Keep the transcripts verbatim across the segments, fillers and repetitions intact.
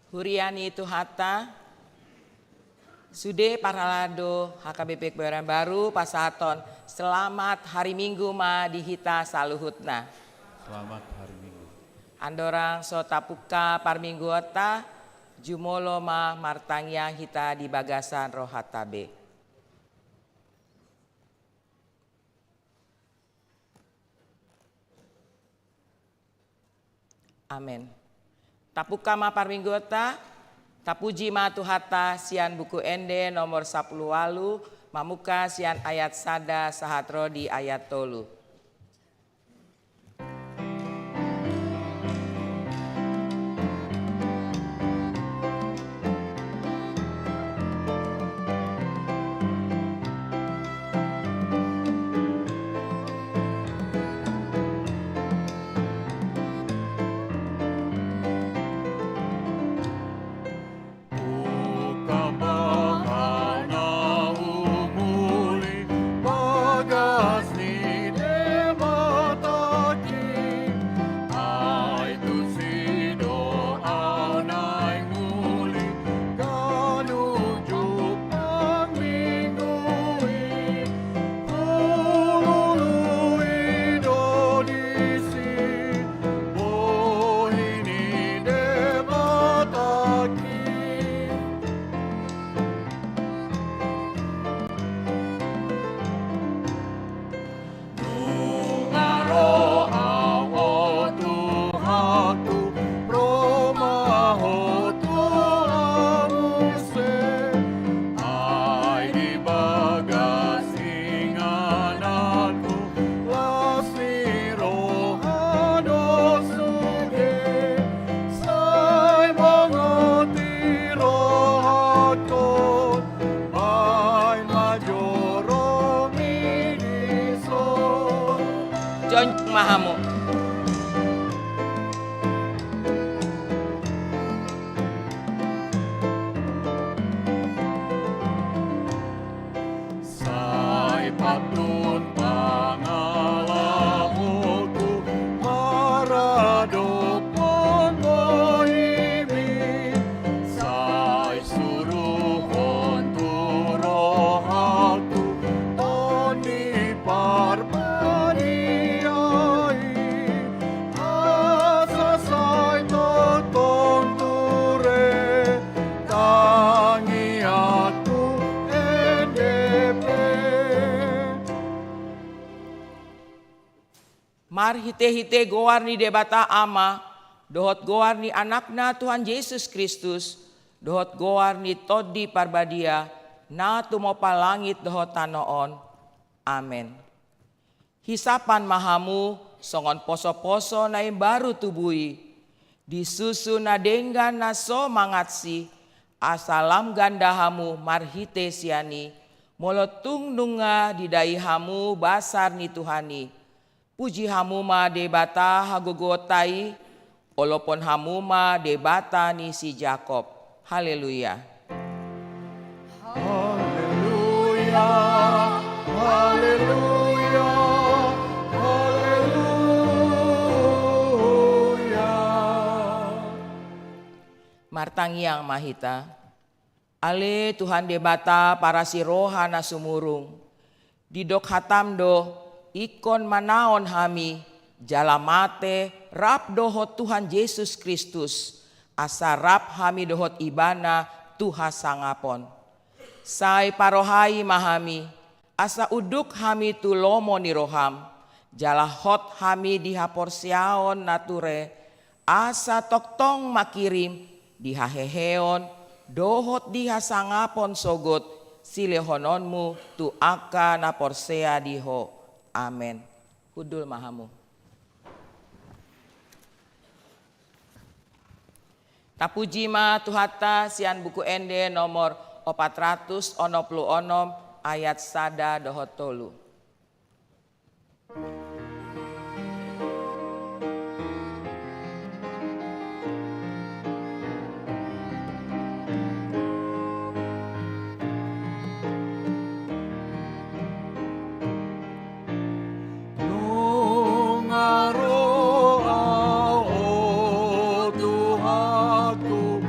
Huria ni Tuhanta, sude parhalado H K B P Kebayoran Baru pasahathon selamat hari Minggu ma di hita saluhutna. Selamat hari Minggu. Andorang so tapungka parmingguonta, jumolo ma martangiang hita di bagasan rohanta be. Amen. Tapungka ma parmingguonta, tapuji ma Tuhanta sian Buku Ende nomor sapuluh ualu, mamungka sian ayat sada sahat ro di ayat tolu. Ungkap ma na umuli bagas ni Debata i, ai tusi do au naeng uli ganup jumpang Minggu i. Hulului do disi bohi ni Debata i. Nunga ro au, o Tuhanku, ro ma Ho tu au muse. Ai di bagas ingananku las ni roha do sude, sai mangarti rohangku, baen ma joro mi dison. Jongjong ma hamu. Sai pantun pangalahoku maradophon bohimi, sai suruhon tu rohangku Tondi Parbadia i, asa sai tongtong ture tangiangku ende pe. Marhitehite goar ni Debata Ama, dohot goar ni Anakna Tuhan Jesus Kristus, dohot goar ni Tondi Parbadia, na tumompa langit dohot tano on. Amen. Hisapan ma hamu songon posoposo na imbaru tubu i, di susu na denggan na so mangansi, asa lam ganda hamu marhite sian i, molo tung nunga didai hamu basar ni Tuhan i. Puji hamu ma Debata hagogoonta i, olopon hamu ma Debata ni si Jakob. Haleluya. Haleluya, haleluya, haleluya. Martangiang ma hita. Ale Tuhan Debata parasi roha na sumurung, didok hatam do, ingkon manaon hami, jala mate rap dohot Tuhan Jesus Kristus, asa rap hami dohot Ibana tu hasangapon. Sai parohai ma hami, asa unduk hami tu lomo ni roham, jala hot hami di haporseaon na ture, asa tongtong mangkirim di haheheon dohot di hasangapon sogot silehononmu tu angka na porsea di Ho. Amen. Hundul ma hamu. Tapuji ma Tuhanta sian Buku Ende nomor opat ratus onom pulu onom ayat sada dohot tolu. Nunga ro au, o Tuhanku,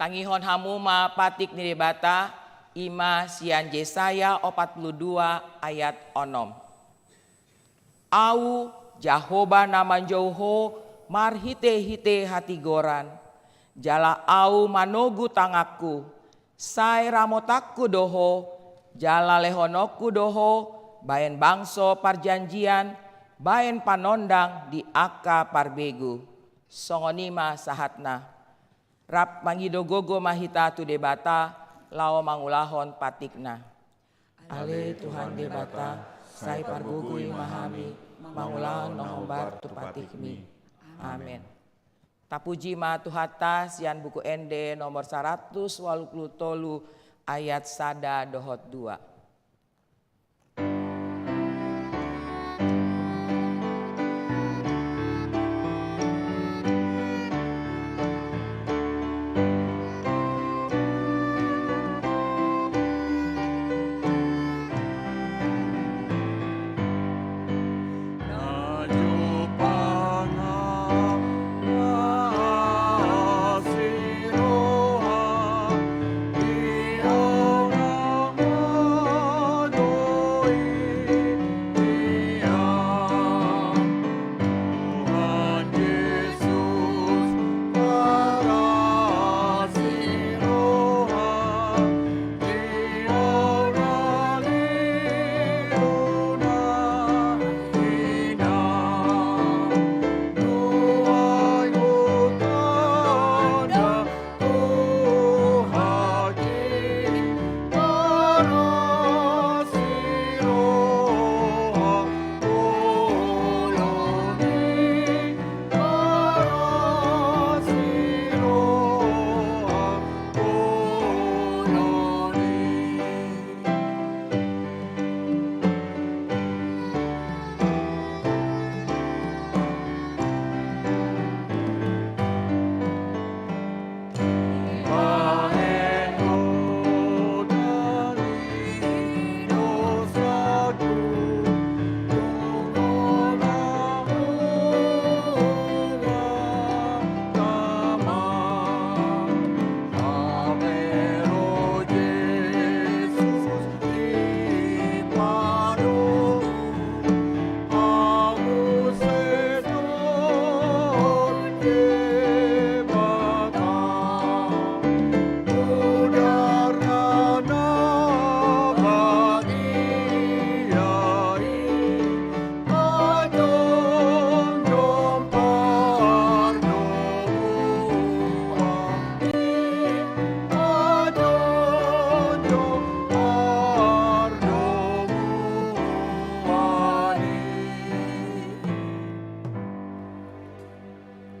Tangihon hamu ma patik ni Debata, i ma sian Jesaya opat pulu dua ayat onom. Au, Jahowa na manjou ho marhitehite hatigoran, jala Au manogu tanganku, sai ramotanku do ho, jala lehononku do ho baen bangso parjanjian, baen panondang di angka parbegu. Songon i ma sahatna. Rap mangido gogo ma hita tu Debata laho mangulahon patikna. Ale Tuhan Debata, sai pargogoi ma hami mangulahon na hombar tu patikmi. Amen. Tapuji ma Tuhanta sian Buku Ende nomor saratus ualu pulu tolu ayat sada dohot dua.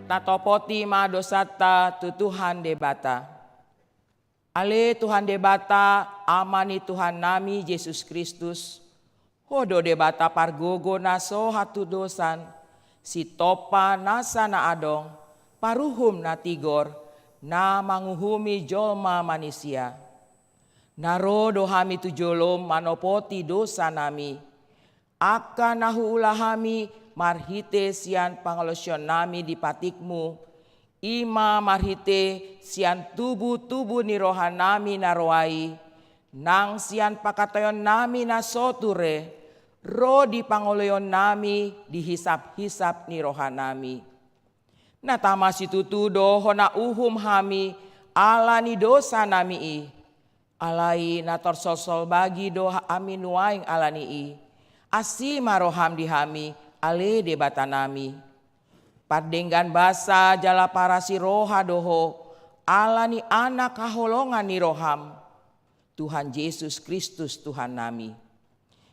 Tatopoti ma dosanta tu Tuhan Debata. Ale Tuhan Debata, Ama ni Tuhannami Jesus Kristus, Ho do Debata pargogo na so hatudosan, Sitompa nasa na adong, paruhum na tigor, na manguhumi jolma manisia. Na ro do hami tu jolom manopoti dosanami, angka na huula hami marhite sian pangalaosionnami di patikmu, i ma marhite sian tubutubu ni rohanami na roa i, nang sian pangkataionnami na so ture, ro di pangoloionnami di hisaphisap ni rohanami. Na tama situtu do hona uhum hami ala ni dosanami i. Alai na tarsolsol bagi do hami nuaeng ala ni i. Asi ma roham di hami, ale Debatanami. Pardenggan basa jala parasi roha do ho, ala ni Anak haholongan ni roham, Tuhan Jesus Kristus Tuhannami.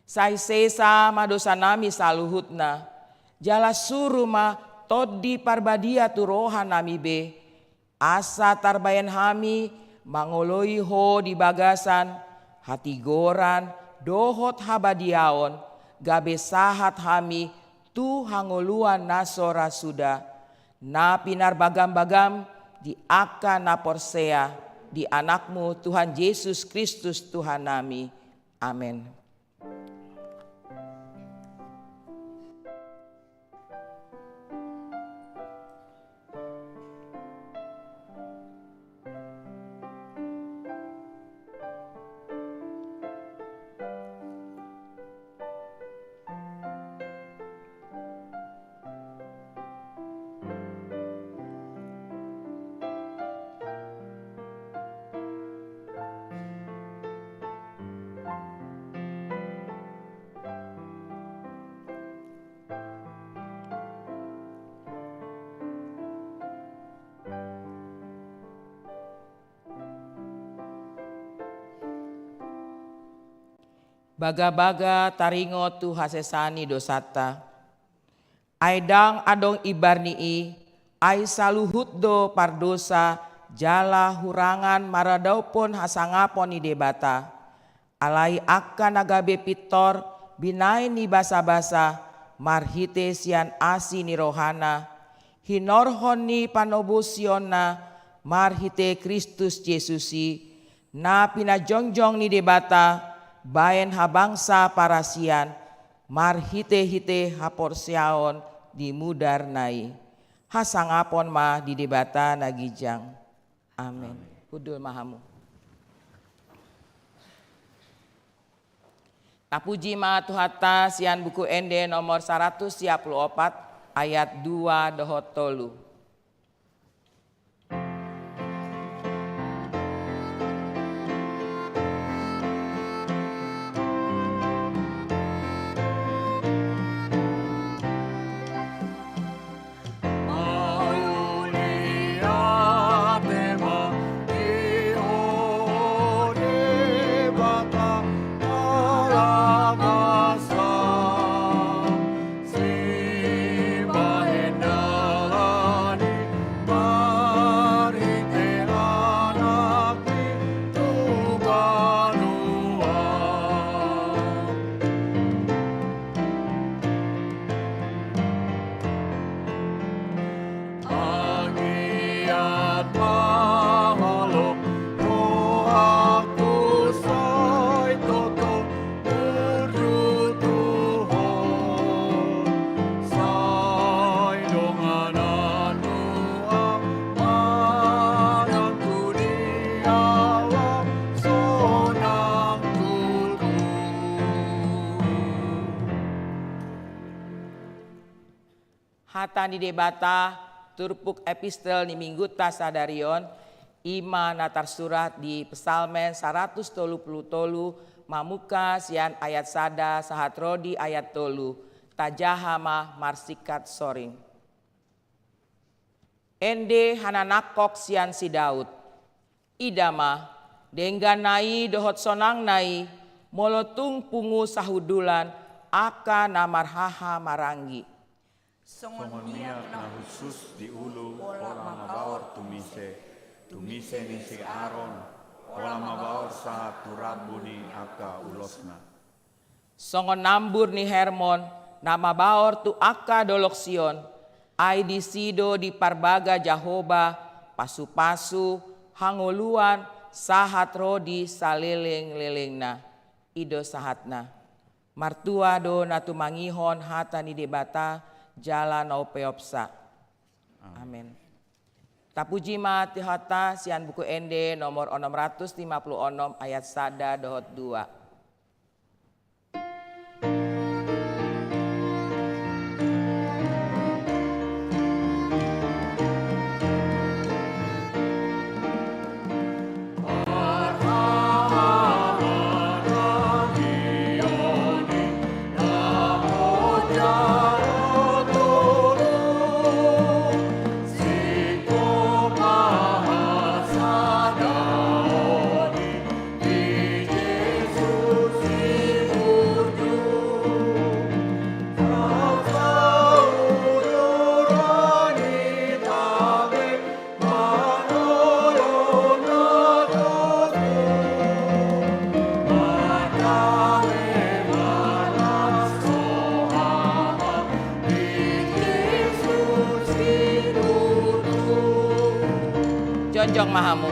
Sai sesa ma dosanami saluhutna, jala suru ma Tondi Parbadia tu rohanami be, asa tarbaen hami mangoloi ho di bagasan hatigoran dohot habadiaon, gabe sahat hami tu hangoluan na so ra suda, na pinarbagambagam di angka na porsea di Anakmu Tuhan Jesus Kristus Tuhannami. Amen. Bagabaga taringot tu hasesaan ni dosanta. Ai ndang adong imbar ni i, ai saluhut do pardosa jala hurangan maradophon hasangapon ni Debata. Alai angka na gabe pintor binahen ni basabasa marhite sian asi ni rohana, hinorhon ni panobosionna marhite Kristus Jesus i, na pinajongjong ni Debata bahen habangsa parasian, marhitehite haporseaon di mudarna i. Hasangapon ma di Debata na ginjang. Amen. Hundul ma hamu. Tapuji ma Tuhanta sian Buku Ende nomor saratus sia pulu opat, ayat dua dohot tolu. Hata ni Debata, turpuk epistel ni Minggunta sadari on, i ma na tarsurat di Psalmen saratus tolu pulu tolu, mamungka sian ayat sada sahat ro di ayat tolu. Tajaha ma marsingkat soring. Ende hananangkok sian si Daud. Ida ma, dengganna i dohot sonangna i, molo tung pungu sahundulan angka na marhahamaranggi. Songon miak na hushus di ulu, pola mabaor tumise, tumise ni si Aron, pola mabaor sahat tu rambu ni angka ulosna. Songon nambur ni Hermon, na mabaor tu angka dolok Sion, ai disi do diparbaga Jahowa pasupasu, hangoluan, sahat ro di salelenglelengna. I do sahatna. Martua do na tumangihon hata ni Debata jala na umpeopsa. Amen. Tapuji ma Tuhanta sian Buku Ende nomor onom ratus lima pulu onom ayat sada dohot dua. Jongjong ma hamu.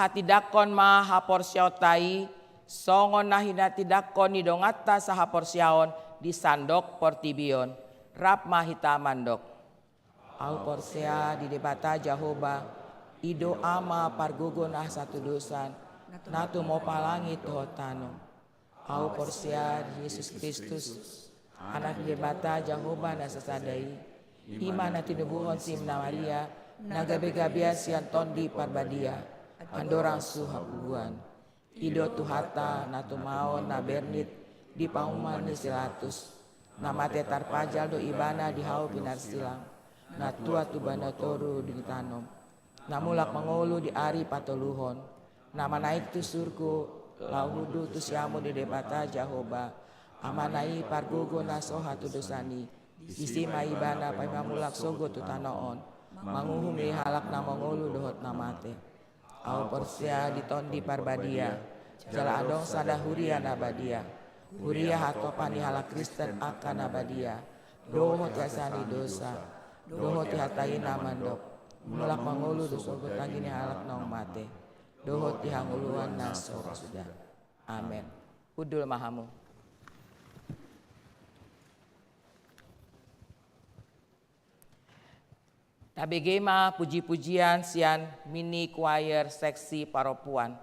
Tindanghon ma haporseaonta i, songon na hinatindangkon ni donganta sahaporseaon di sandok portibi on. Rap ma hita mandok. Ahu porsea di Debata Jahowa, i do Ama pargogo na hasatudosan, na tumompa langit dohot tano. Ahu porsea di Jesus Kristus, Anak ni Debata Jahowa na sasada i, i ma na tinubuhon si Maria, na gabe gabean sian Tondi Parbadia, andorang so habubuhan. I do Tuhanta na tumaon na bernit di pahuman ni si Latus, na mate tarpajal do ibana di hau pinarsilang, na tua tu banua toru ditanom, na mulak mangolu di ari patoluhon, na manaek tu surgo, laho hundul tu siamun ni Debata Jahowa, Amana i pargogo na so hatudosan i, disi ma ibana paima mulak sogot tu tano on, manguhumi halak na mangolu dohot na mate. Ahu porsea di Tondi Parbadia, jala adong sada huria na badia, huria hatopan ni halak Kristen angka na badia, dohot hasesaan ni dosa, dohot di hata i na mandok, mulak mangolu tu surgo tanggi ni halak naung mate, dohot di hangoluan na so ra suda. Amen. Hundul ma hamu. Tabege ma puji-pujian sian Mini Choir Seksi Parompuan.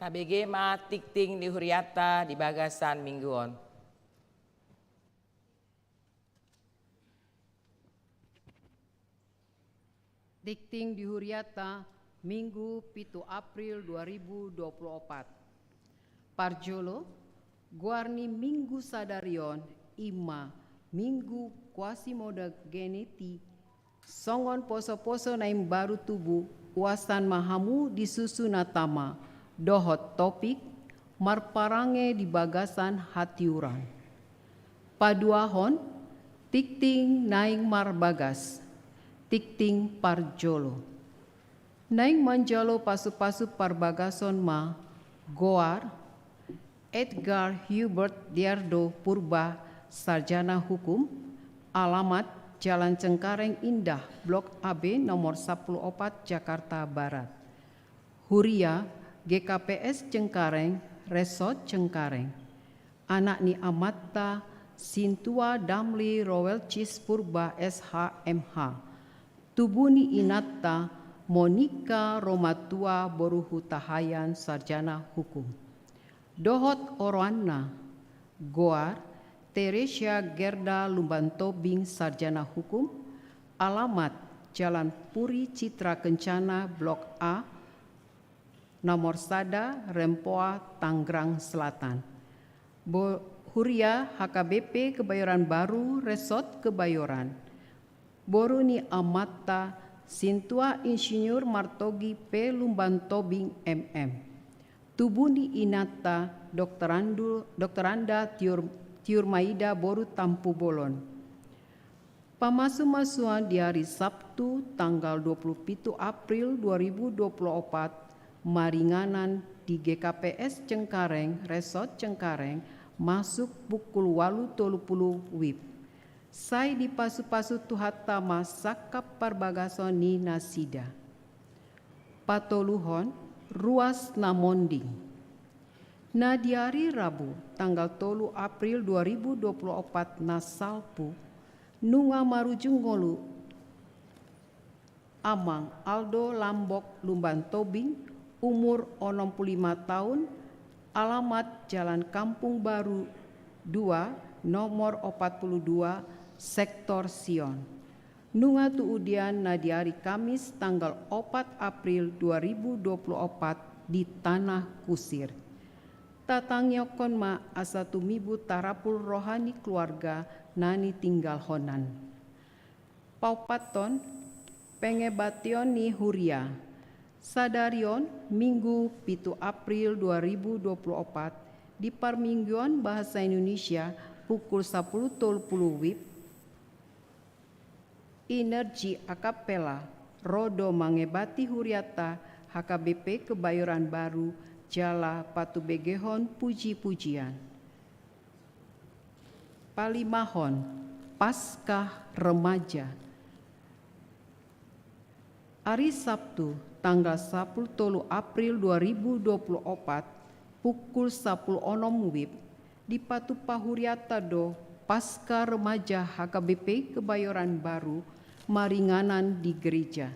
Tabege ma tingting ni hurianta di bagasan minggu on. Tingting di hurianta, Minggu pitu April dua ribu dua puluh opat. Parjolo, goar ni Minggu sadari on i ma Minggu Quasimodogeniti, songon poso-poso na imbaru tubu, uasan ma hamu di susu na tama, dohot topik, marparange di bagasan hatiuron. Paduahon, tingting naeng marbagas, tingting parjolo. Naeng manjalo pasu-pasu parbagason ma goar Edgar Hubert Diardo Purba, Sarjana Hukum, alamat Jalan Cengkareng Indah, Blok A B, nomor sampulu opat, Jakarta Barat. Huria, G K P S Cengkareng, Resort Cengkareng. Anak ni amanta Sintua Damli Roelcis Purba, S H, M H. Tubu ni inanta Monika Romatua boru Hutahaean, Sarjana Hukum. Dohot oroanna, goar Teresia Gerda Lumban Tobing, Sarjana Hukum, alamat Jalan Puri Citra Kencana, Blok A, nomor sada, Rempoa, Tanggerang Selatan. Bo-, Huria, H K B P Kebayoran Baru, Resort Kebayoran. Boru ni amanta Sintua Insinyur Martogi P Lumban Tobing, M M. Tubu ni inanta Doktorandu-, Doktoranda Tiur-, Tiurmaida boru Tampubolon. Pamasu-masuan di ari Sabtu tanggal dua puluh pitu April dua ribu dua puluh opat, maringanan di G K P S Cengkareng, Resort Cengkareng, masuk pukul ualu tolu pulu WIB. Sai dipasu-pasu Tuhanta ma sangkap parbagason ni nasida. Patoluhon, ruas na monding. Na di ari Rabu, tanggal tolu April dua ribu dua puluh opat na salpu, nunga marujung ngolu Amang Aldo Lambok Lumban Tobing, umur onom puluh lima taon, alamat Jalan Kampung Baru dua, nomor opat puluh dua, Sektor Sion. Nunga tuudian na di ari Kamis tanggal opat April dua ribu dua puluh opat di Tanah Kusir. Tatangiangkon ma asa tumibu tarapul roha ni keluarga na nitinggalhonan. Paopathon, pengebation ni huria. Sadari on, Minggu pitu April dua ribu dua puluh opat, di parmingguan bahasa Indonesia pukul sampulu tolu pulu WIB, Energi Akapela ro do mangebati hurianta H K B P Kebayoran Baru jala patubegehon puji-pujian. Palimahon, Paskah Remaja. Ari Sabtu, tanggal sampulu tolu April dua ribu dua puluh opat, pukul sampulu onom WIB, dipatupa hurianta do Paskah Remaja H K B P Kebayoran Baru maringanan di gereja.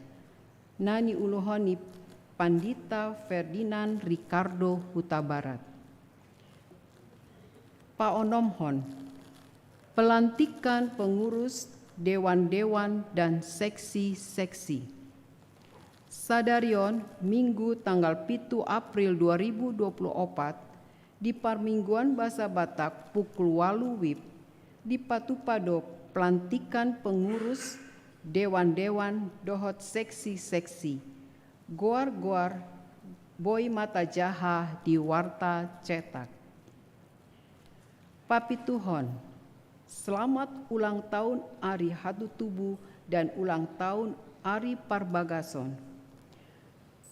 Na niuluhon ni Pandita Ferdinand Ricardo Hutabarat. Paonomhon, pelantikan pengurus dewan-dewan dan seksi-seksi. Sadari on, Minggu tanggal pitu April dua ribu dua puluh opat, di parmingguan bahasa Batak pukul ualu WIB, dipatupa do pelantikan pengurus dewan-dewan dohot seksi-seksi. Goar-goar boi ma tajaha di warta cetak. Papituhon, selamat ulang tahun ari hatutubu dan ulang tahun ari parbagason.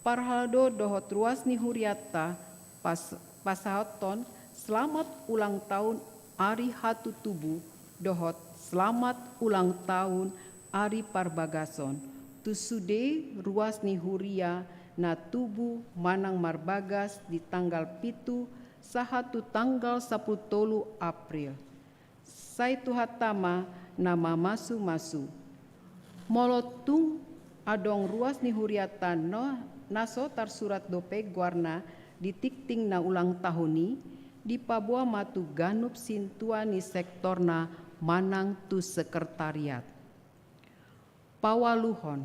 Parhalado dohot ruas ni hurianta pas-, pasahathon selamat ulang tahun ari hatutubu dohot selamat ulang tahun ari parbagason tu sude ruas ni huria na tubu manang marbagas di tanggal pitu sahat tu tanggal sampulu tolu April. Sai Tuhanta ma na mamasu-masu. Molo tung adong ruas ni hurianta na so tarsurat dope goarna, di tingting na ulang tahun i, dipaboa ma tu ganup sintua ni sektorna manang tu sekretariat. Paualuhon,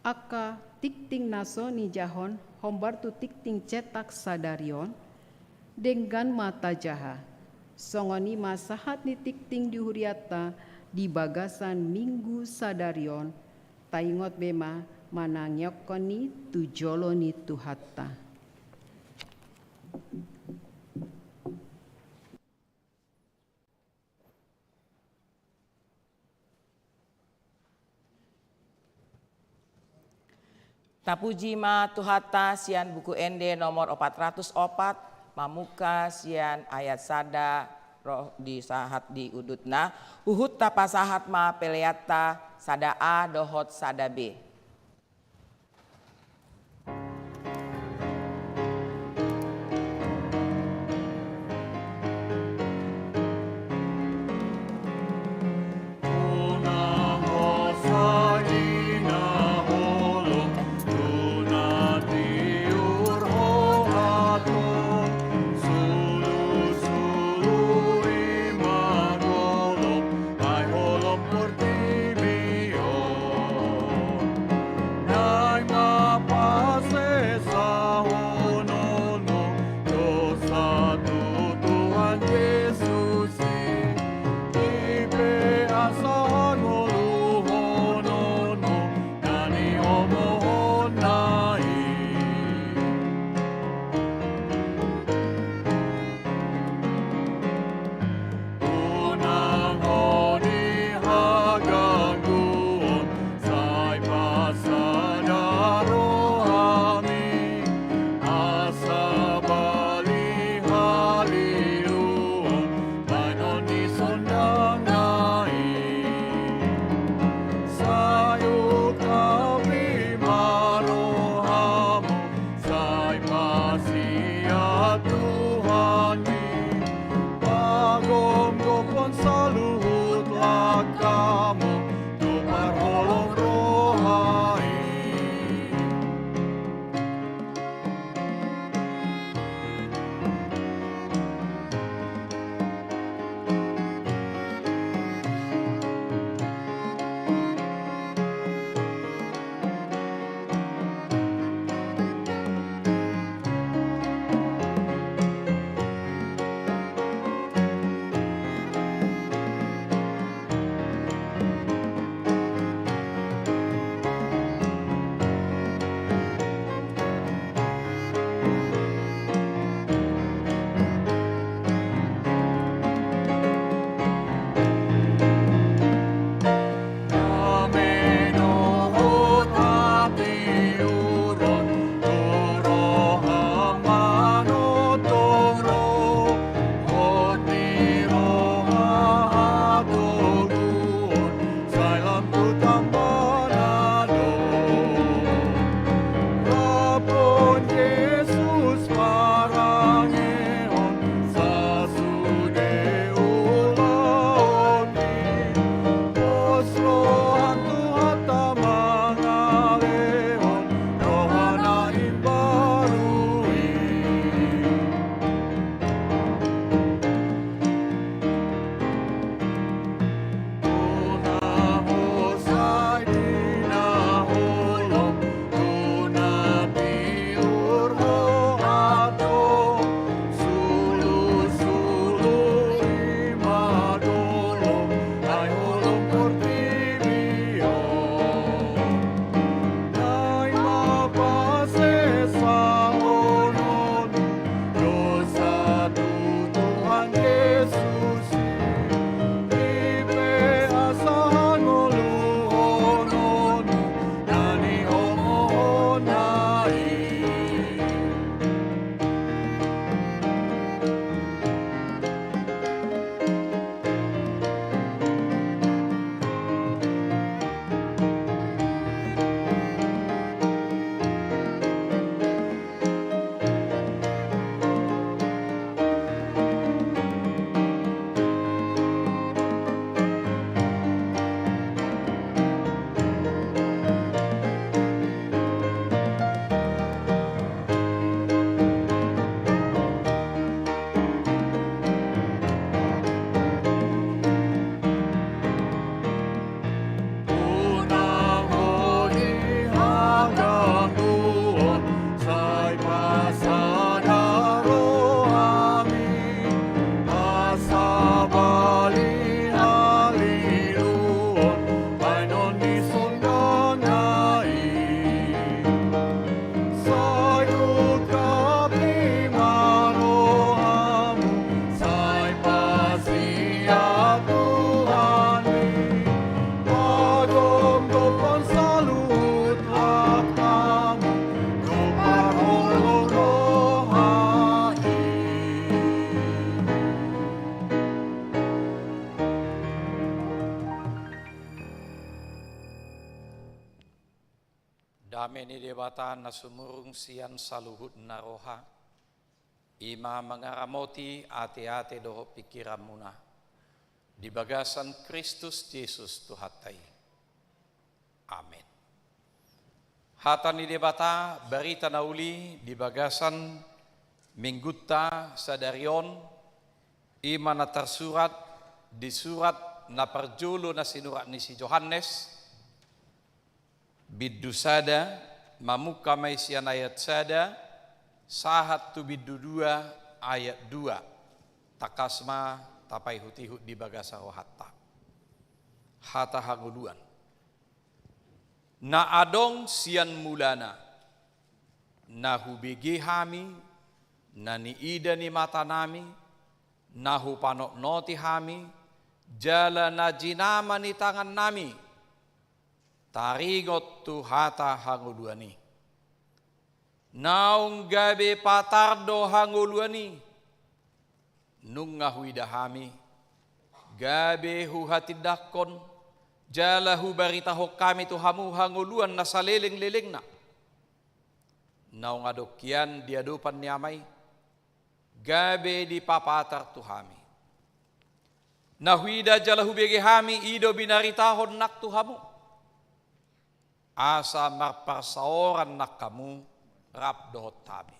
angka tingting na so nijahon hombar tu tingting cetak sadari on, denggan ma tajaha. Songon i ma sahat ni tingting di hurianta di bagasan minggu sadari on, taingot be ma manangiangkon i tu jolo ni Tuhanta. Tapuji ma Tuhanta sian Buku Ende nomor opat ratus opat, mamungka sian ayat sada ro di sahat di udutna, huhut tapasahat ma peleanta sada A dohot sada B. Ai ma pasesahononmu dosa tu Tuhan Jesus i, i pe asa hangoluhononmu na niomohonna i. Unang honi hagangguon, sai pasada rohami, asa bali haliluon baenon ni sondangna i. Sai ungkapi ma rohamu, sai pasiat Tuhan i, pagomgophon saluhut langkamu tu parholong roha i. Dame ni Debata na sumurung sian saluhutna roha, i ma mangaramoti ateate dohot pingkiranmuna di bagasan Kristus Jesus Tuhanta i. Amen. Hata ni Debata, barita na uli di bagasan minggunta sadari on, i ma na tarsurat di surat na parjolo na sinurat ni si Johannes, bindu sada, mamungka ma i sian ayat sada sahat tu bindu dua ayat dua. Tangkas ma tapaihutihut di bagasan rohanta. Hata hangoluan na adong sian mulana, na hubege hami, na niida ni matanami, na hupanotnoti hami, jala na jinama ni tangannami, taringot tu hata hangoluan i. Naung gabe patar do hangoluan i, nunga huida hami, gabe huhatindangkon, jala hubaritahon hami tu hamu hangoluan na salelenglelengna. Naung adong hian di adopan ni Ama i, gabe dipapatar tu hami. Na huida jala hubege hami, i do binaritahon nang tu hamu, asa marparsaoran nang hamu rap dohot hami.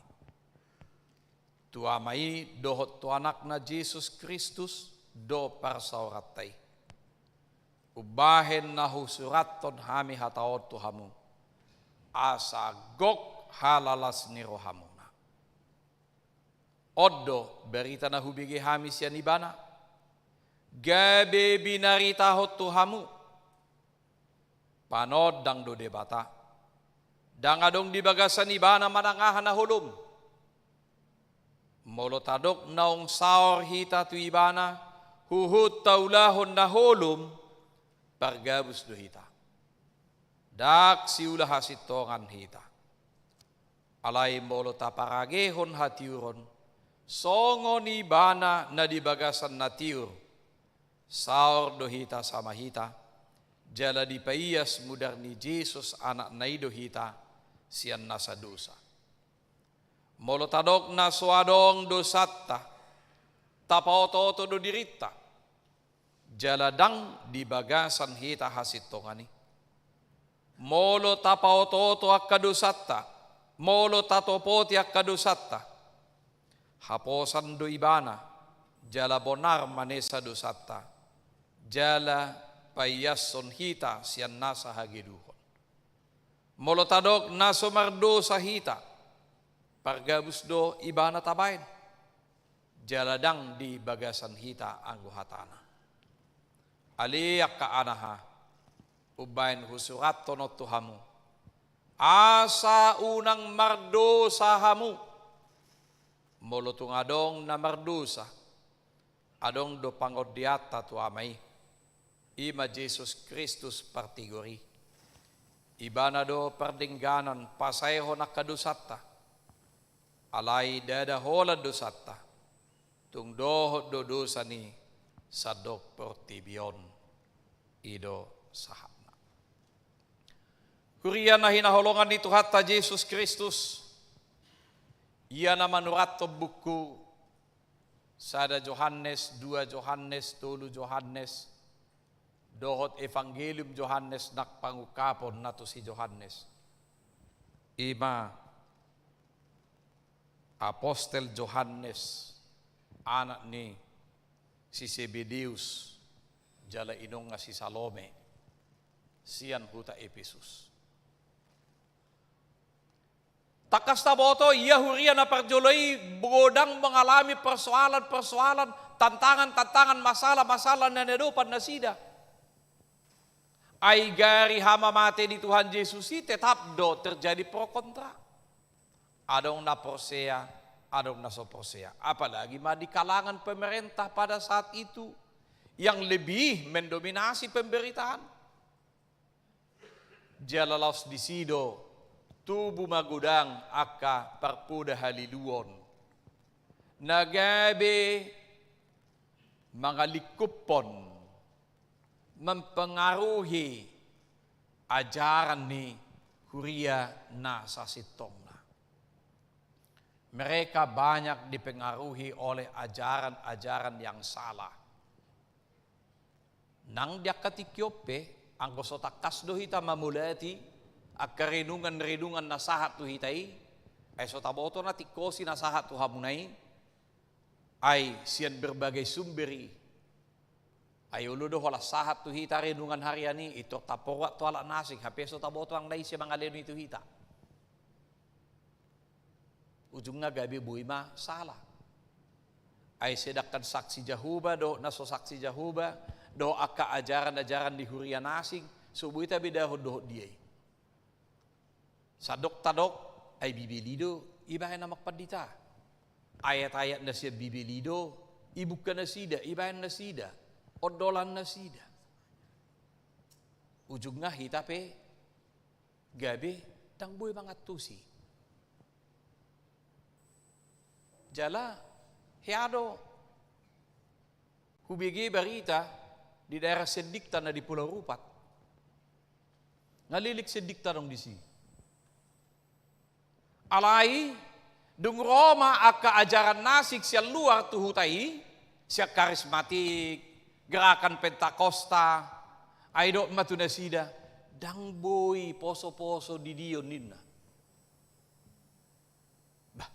Tu Ama i dohot tu Anakna Jesus Kristus do parsaoranta i, umbahen na husurathon hami hata on tu hamu, asa gok halalas ni rohamuna. On do barita na hubege hami sian Ibana, gabe binaritahon tu hamu. Panondang do Debata. Ndang adong di bagasan Ibana manang aha na holom. Molo tadok naung saor hita tu Ibana, huhut taulahon na holom, pargabus do hita. Ndang siula hasintongan hita. Alai molo taparagehon hatiuron, songon Ibana na di bagasan na tiur, saor do hita sama hita, jala dipaias mudar ni Jesus Anakna i do hita sian nasa dosa. Molo tadok na so adong dosanta, tapaotooto do dirinta, jala ndang di bagasan hita hasintongan i. Molo tapaotooto angka dosanta, molo tatopoti angka dosanta, haposan do Ibana, jala bonar manesa dosanta, jala paiashon hita sian nasa hagedukon. Molo tadok na so mardosa hita, pargabus do Ibana tabaen, jala ndang di bagasan hita anggo hatana. Ale angka anaha, umbahen husurathon on tu hamu, asa unang mardosa hamu. Molo tung adong na mardosa, adong do pangondianta tu Ama i, i ma Jesus Kristus partigor i. Ibana do pardengganan pasaehon angka dosanta. Alai ndada holan dosanta, tung dohot do dosa ni sandok portibi on. I do sahatna. Huria na hinaholongan ni Tuhanta Jesus Kristus, ia na manurathon buku sada Johannes, dua Johannes, tolu Johannes, dohot Evangelium Johannes nang pangungkapon na tu si Johannes, i ma apostel Johannes, anak ni si Sebedeus, jala inongna si Salome, sian huta Epesus. Tangkas taboto, ia huria na parjolo i godang mangalami persoalan-persoalan, tantangan-tantangan, masalah-masalah na niadopan nasida. Ai gari hamamate ni Tuhan Jesus i tetap do terjadi pro kontra. Adong na porsea, adong na so porsea. Apalagi ma di kalangan pemerintah pada saat itu yang lebih mendominasi pemberitaan. Jala laos disi do tubu ma godang angka parpoda haliluon na gabe mangalingkuphon, mempengaruhi ajaran ni huria na sasintongna. Mereka banyak dipengaruhi oleh ajaran-ajaran yang salah. Nang di angka tingki on pe, anggo so tangkas do hita mamolati angka renungan-renungan na sahat tu hita i, ai so taboto na tingkosi na sahat tu hamuna i, ai sian berbagai sumber i. Ai olo do holan sahat tu hita renungan harian i, intor taporuak tu halak na asing, hape so taboto anggo na ise mangalehon i tu hita. Ujungna gabe boi ma sala. Ai sedangkan Saksi Jahowa dohot na so Saksi Jahowa dohot angka ajaran-ajaran di huria na asing, so boi tabedahon dohot dia i. Sandok tadok, ai Bibel i do ibaen amang pandita. Ayat-ayat na sian Bibel i do ibuka nasida, ibaen nasida, ondolan nasida. Ujungna hita pe gabe ndang boi mangantusi. Jala hea do hubege barita di daerah sendikta na di Pulau Rupat. Nga lilik sendikta adong disi. Alai dung ro ma angka ajaran na asing sian luar tu huta i, sian karismatik, gerakan Pentakosta, ai dok ma tu nasida, ndang boi poso-poso didion ninna. Bah,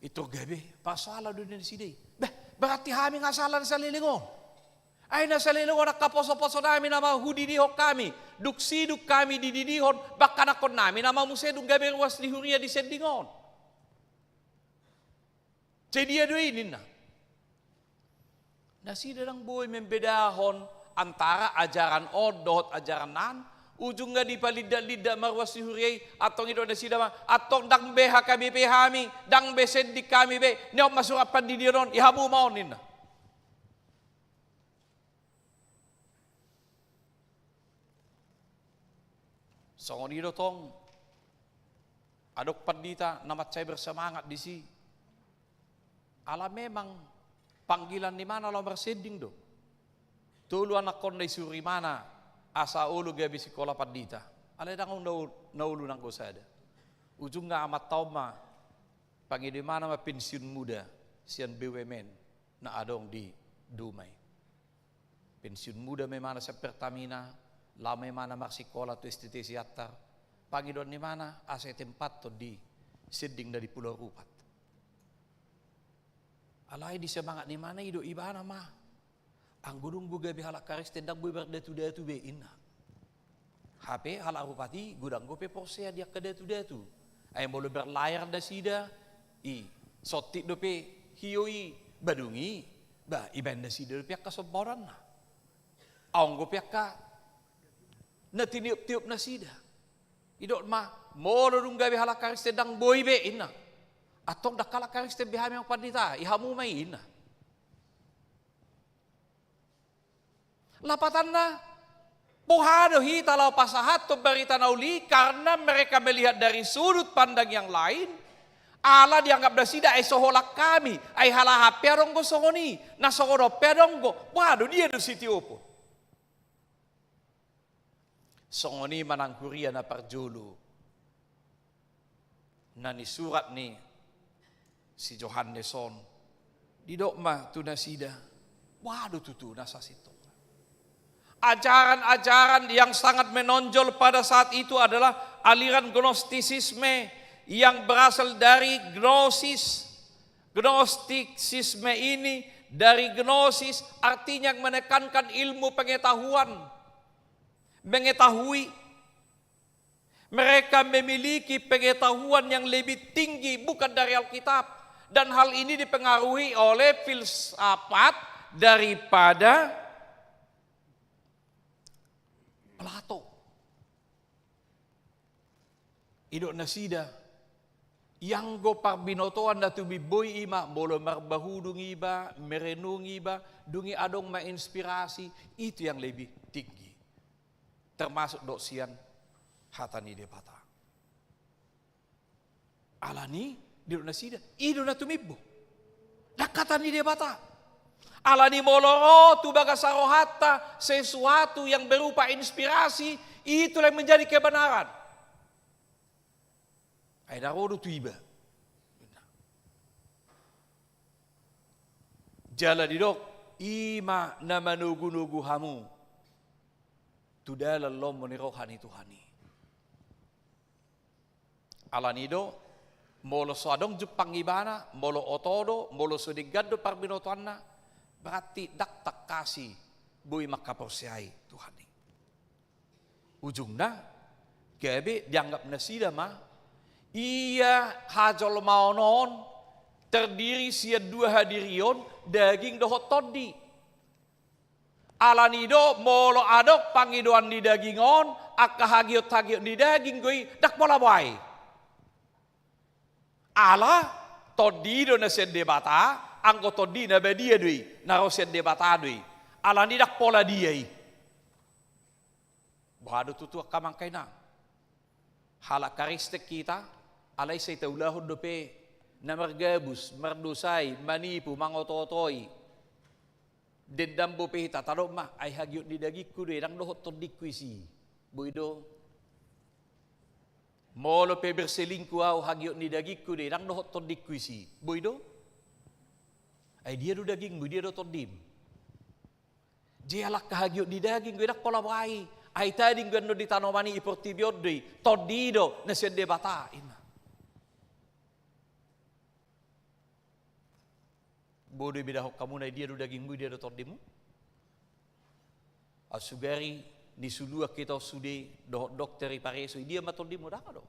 intor gabe pasoalan do di nasida i. Bah, berarti hami nga sala na saleleng on. Ai na saleleng on angka poso-poso nami nama hudidihon hami, dung sidung hami dididihon, bahkan angkon nami nama muse dung gabe ruas ni huria di sending on. Jadi ia do i ninna. Nasida ndang boi membedahon antara ajaran on dohot ajaran an, ujungna dipalindak-lindak ma ruas ni huria i, antong idok nasida ma, antong ndang be H K B P hami, ndang be sending hami be, ni on ma surat pandidion on, i hamu ma on ninna. Songon i do tong, adong pandita na mansai bersemangat disi. Ala memang panggilan ni imana laho marsending do. Tolu anakkonna isuru imana asa olo gabe sikola pandita. Alai ndang on na ol-, na olo nanggo sada. Ujungna amanta on ma, pangido imana ma pensiun muda sian B U M N na adong di Dumai. Pensiun muda ma imana sian Pertamina, laho ma imana marsikola tu S T T Siantar. Pangidoan ni imana asa itempathon di sending na di Pulau Rupat. Alai di semangat ni imana idok ibana ma, anggo dung gabe halak Kristen ndang boi mardatu-datu be inna. Hape halak Rupat i godang dope porsea di angka datu-datu. Ai molo berlayar nasida, i, sontik dope hio i, ba dung i, ba ibaen nasida dope angka sombaonanna. Adong dope angka na tiniop-tiop nasida. Idok ma, molo dung gabe halak Kristen ndang boi be inna. Antong ndang halak Kristen be hami amang pandita, i hamu ma i inna. Lapatanna, boha do hita laho pasahathon barita na uli, karena mereka melihat dari sudut pandang yang lain, ala dianggap nasida ai so holan hami, ai halahan pe adong do songon i, na songon on pe adong do, boha do dia do sitiopon. Songon i ma nang huria na parjolo. Na nisurat ni si Johannes on, didok ma tu nasida, boha do tutu na sasintongna. Ajaran-ajaran yang sangat menonjol pada saat itu adalah aliran Gnostisisme yang berasal dari gnosis. Gnostisisme ini dari gnosis, artinya menekankan ilmu pengetahuan, mengetahui. Mereka memiliki pengetahuan yang lebih tinggi, bukan dari Alkitab. Dan hal ini dipengaruhi oleh filsafat daripada Plato. Idok nasida, ianggo parbinotoan na tumimbo i ma, molo marbahudung iba, merenung iba, dung i adong ma inspirasi, itu yang lebih tinggi. Termasuk dok sian hata ni Debata. Alani, didok nasida, i do na tumimbo. Ndang hata ni Debata. Alani molo ro tu bagasan rohanta sesuatu yang berupa inspirasi, itulah yang menjadi kebenaran. Ai na ro do tu iba. Jala didok, i ma na manogunogu hamu tu dalan lomo ni roha ni Tuhan i. Alani do, molo so adong jumpang ibana, molo oto do, molo so denggan do parbinotoanna, berarti ndang tangkas i boi mangkaporseai Tuhan i. Ujungna, gabe dianggap nasida ma, ia hajolmaon on terdiri sian dua hadirion, daging dohot tondi. Alani do, molo adong pangidoan ni daging on, angka hagiot-hagiot ni daging do i, ndang pola boha i. Ala, tondi do na sian Debata, anggo tondi na badia do i, na ro sian Debata do i. Alani ndang pola dia i. Boha do tutu angka amang inang? Halak Kristen hita, alai sai taulahon dope na margabus, mardosai, manipu, mangotootoi. Dendam dope hita, tadok ma, ai hagiot ni dagingku do i, ndang dohot tondingku isi. Boi do? Molo pe berselingkuh au, hagiot ni dagingku do i, ndang dohot tondingku isi. Boi do? Ai dia do dagingmu, dia do tondim? Jala angka hagiot ni daging do i, ndang pola boha i. Ai tading do annon di tanoman i, i portibi on do i, tondi do na sian Debata, inna. Boi do ibedahon hamu na i dia do dagingmu, dia do tondimu? Au sugari ni suluan hita on sude, dohot dokter i pareso, i dia ma tondimu, ndang adong.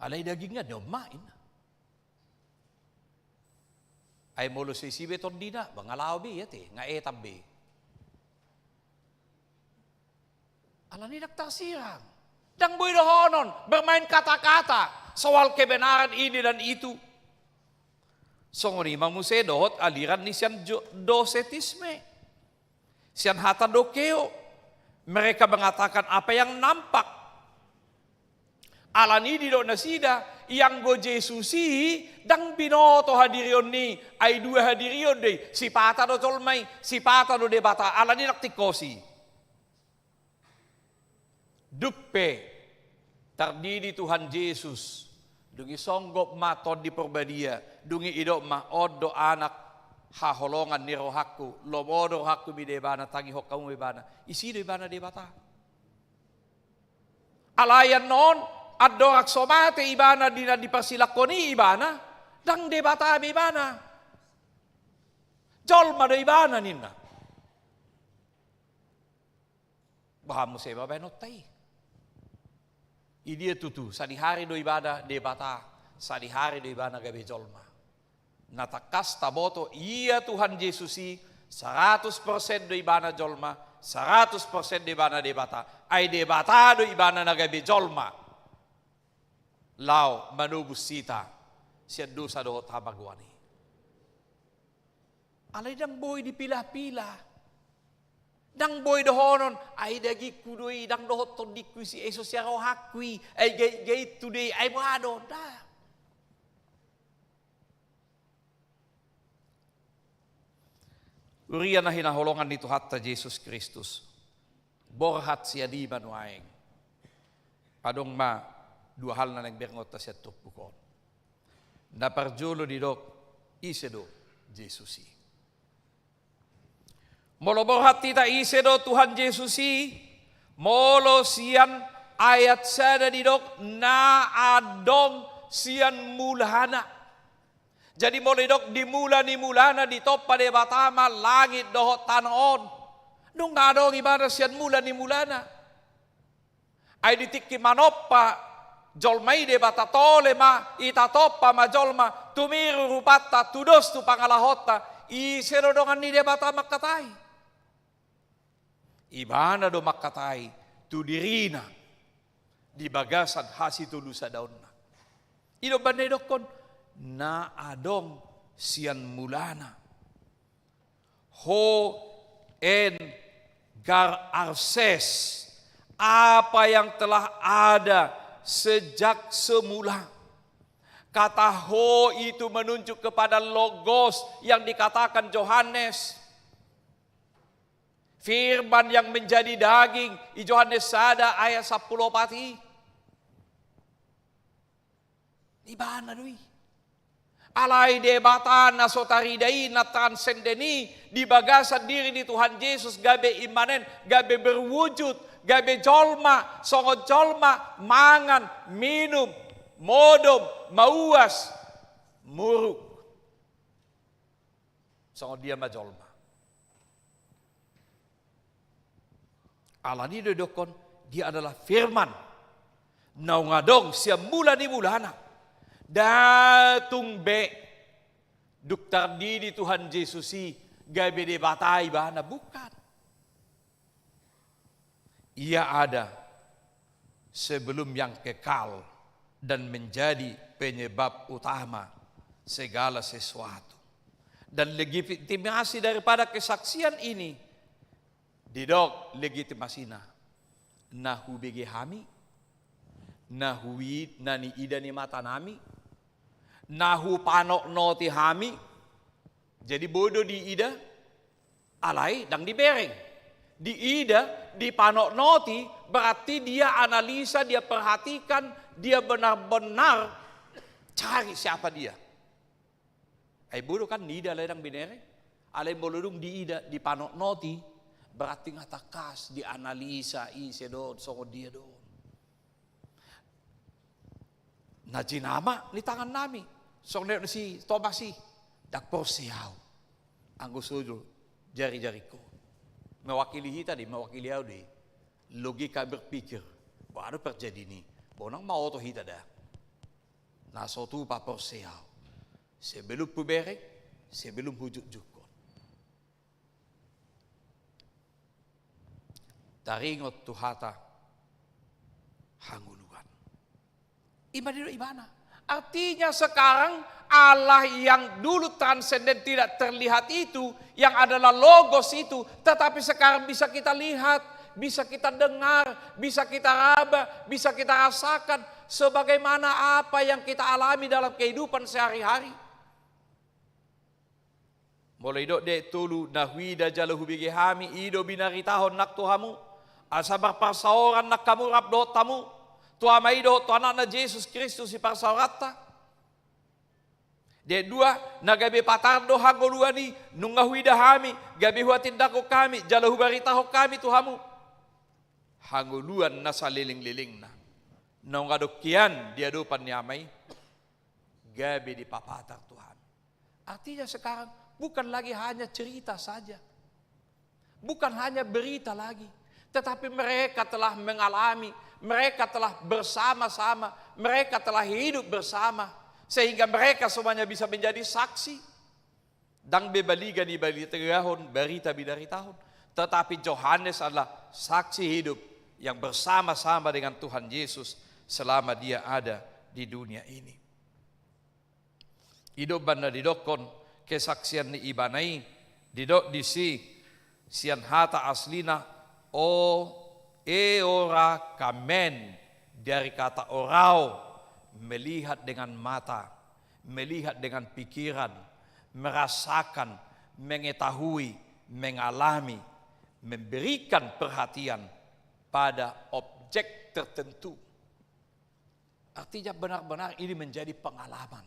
Alai dagingna on ma, inna. Ai molo so isi be tondina, ba nga laho be ia te, nga etan be. Alani ndang tarsirang. Ndang boi dohonon, bermain kata-kata soal kebenaran ini dan itu. Songon i ma muse dohot aliran ni sian jo-, dosetisme. Sian hata dokeo. Mereka mengatakan apa yang nampak. Alani didok nasida, ianggo Jesus i ndang binoto hadirion i, ai dua hadirion do i, sipata do jolma i, sipata do Debata, alani ndang tingkos i. Dung pe tardidi Tuhan Jesus, dung i songgop ma Tondi Porbadia, dung i didok ma, on do Anak haholongan ni rohangku, lomo do rohangku mida ibana, tangihon hamu ma ibana. Isi do ibana Debata. Alai annon, andorang so mate ibana di na diparsilangkon i ibana, ndang Debata be ibana. Jolma do ibana ninna. Boha muse ma baenonta i? I dia tutu, sadihari do ibana Debata, sadihari do ibana gabe jolma. Na tangkas taboto ia Tuhan Jesus i, saratus persen do ibana jolma, saratus persen do ibana Debata. Ai Debata do ibana na gabe jolma. Laho manobus hita sian dosa dohot hamagoan i. Alai ndang boi dipilah-pilah. Ndang boi dohonon, ai dagingku do i, ndang dohot tondingku isi, ai so sian rohangku i, ai gait-gaithu do i, ai boha do, ndang. Huria na hinaholongan ni Tuhanta Jesus Kristus. Borhat sian i ma nuaeng. Adong ma dua hal na naeng berngonta sian turpuk on. Na parjolo didok, ise do Jesus i? Molo borhat hita ise do Tuhan Jesus i, molo sian ayat sada didok, na adong sian mulana. Jadi molo didok di mula ni mulana ditompa Debata ma langit dohot tano on. Nunga adong ibana sian mula ni mulana. Ai di tingki manompa jolma i Debata, tole ma hita, tompa ma jolma, tumiru rupanta, tudos tu pangalahonta, ise do dongan ni Debata mangkatai? Ibana do mangkatai tu dirina di bagasan hasitolusadaonna. I do umbahen na didokkon, na adong sian mulana. Ho en gar arses, apa yang telah ada sejak semula. Kata ho itu menunjuk kepada logos yang dikatakan Yohanes. Firman yang menjadi daging, i Yohanes sada ayat sampulu opat i. Ibana do i. Alai Debata na so tarida i, na transenden i, di bagasan diri ni Tuhan Jesus gabe immanen, gabe berwujud, gabe jolma, songon jolma, mangan, minum, modom, mauas, muruk. Songon dia ma jolma. Alani do didokkon, dia adalah firman. Naung adong sian mula ni mulana. Nda tung be dung tardidi Tuhan Jesus i gabe Debata ibana, bukan. Ia ada sebelum yang kekal dan menjadi penyebab utama segala sesuatu. Dan legitimasi daripada kesaksian ini, didok legitimasina, na hubege hami, na hui-, na niida ni matanami, na hupanotnoti hami. Jadi boi do diida, alai ndang dibereng. Diida, dipanotnoti, berarti dia analisa, dia perhatikan, dia benar-benar cari siapa dia. Ai boi do kan niida alai ndang binereng. Alai molo dung diida, dipanotnoti, berarti nga tangkas dianalisa, ise do on, songon dia do on. Na jinama ni tangannami, songon na nidok ni si Tomas i, ndang porsea ahu anggo so jolo jari-jaringku. Mewakili hita do i, mewakili ahu do i. Logika berpikir, boha do parjadian i, boha, unang ma oto hita da. Na so tupa porsea ahu. Sebelum hubereng, sebelum hujutjukkon. Taringot tu hata hangoluan. Ima didok ibana. Artinya sekarang Allah yang dulu transenden tidak terlihat itu, yang adalah Logos itu, tetapi sekarang bisa kita lihat, bisa kita dengar, bisa kita raba, bisa kita rasakan, sebagaimana apa yang kita alami dalam kehidupan sehari-hari. Molo didok di ayat tolu, na huida jala hubege hami, i do binaritahon nang tu hamu, asa marparsaoran nang hamu rap dohot hamu, tu Ama i dohot tu Anakna Jesus Kristus siparsaoranta. Di ayat dua, na gabe patar do hangoluan i, nunga huida hami, gabe huhatindangkon hami, jala hubaritahon hami tu hamu hangoluan na saleleng-lelengna. Naung adong hian di adopan ni Ama i, gabe dipapatar tu hami. Artinya sekarang bukan lagi hanya cerita saja. Bukan hanya berita lagi. Tetapi mereka telah mengalami, mereka telah bersama-sama, mereka telah hidup bersama. Sehingga mereka semuanya bisa menjadi saksi. Ndang be baliga ni baritahon, barita binaritahon. Tetapi Johannes adalah saksi hidup yang bersama-sama dengan Tuhan Yesus selama dia ada di dunia ini. I do umbahen na didokkon kesaksian ni ibana i, didok disi sian hata aslina, o, eorakameno, dari kata orao, melihat dengan mata, melihat dengan pikiran, merasakan, mengetahui, mengalami, memberikan perhatian pada objek tertentu. Artinya benar-benar ini menjadi pengalaman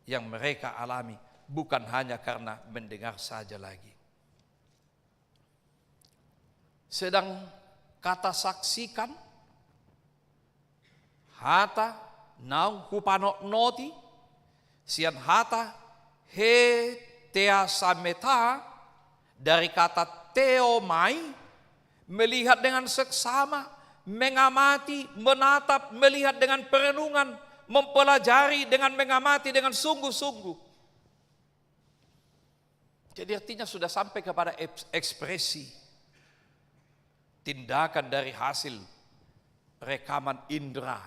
yang mereka alami, bukan hanya karena mendengar saja lagi. Sedang kata saksikan, hata naung hupanotnoti, sian hata heteasameta, dari kata theomai, melihat dengan seksama, mengamati, menatap, melihat dengan perenungan, mempelajari dengan mengamati dengan sungguh-sungguh. Jadi artinya sudah sampai kepada eks-, ekspresi tindakan dari hasil rekaman indra.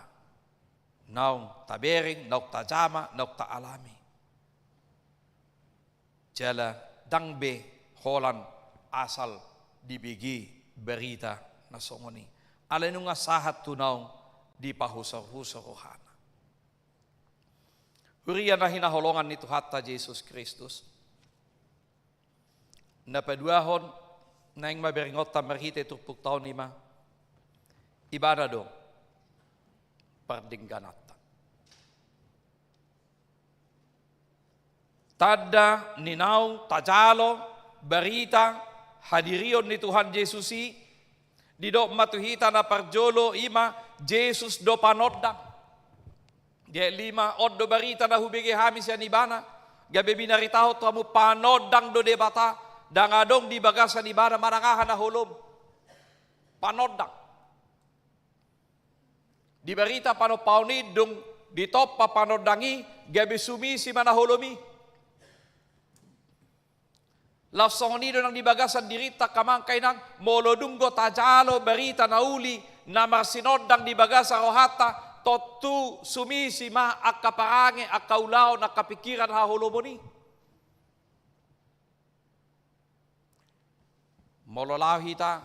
Naung tabereng, naung tajama, naung taalami. Jala ndang be holan asal dibege barita na songon i. Alai nunga sahat tu naung dipahusor-husor rohana. Huria na hinaholongan ni Tuhanta Jesus Kristus. Na paduahon, naeng ma berengonta marhite turpukta on, ima ibana do pardenggananta. Tanda ni naung tajalo barita hadirion ni Tuhan Jesus i, didok ma tu hita na parjolo, i ma Jesus do panondang. Di ayat lima, on do barita na hubege hami sian Ibana, gabe binaritahon tu hamu, panondang do Debata, ndang adong di bagasan Ibana manang aha na holom. Panondang. Di barita panompaon i dung ditompa panondang i, gabe sumisi ma na holom i. Laos songon i do nang di bagasan dirinta, angka amang, angka inang, molo dung do tajalo barita na uli na marsinondang di bagasan rohanta, tontu sumisi ma angka parange, angka ulaon, angka pingkiran haholomon i. Molo laho hita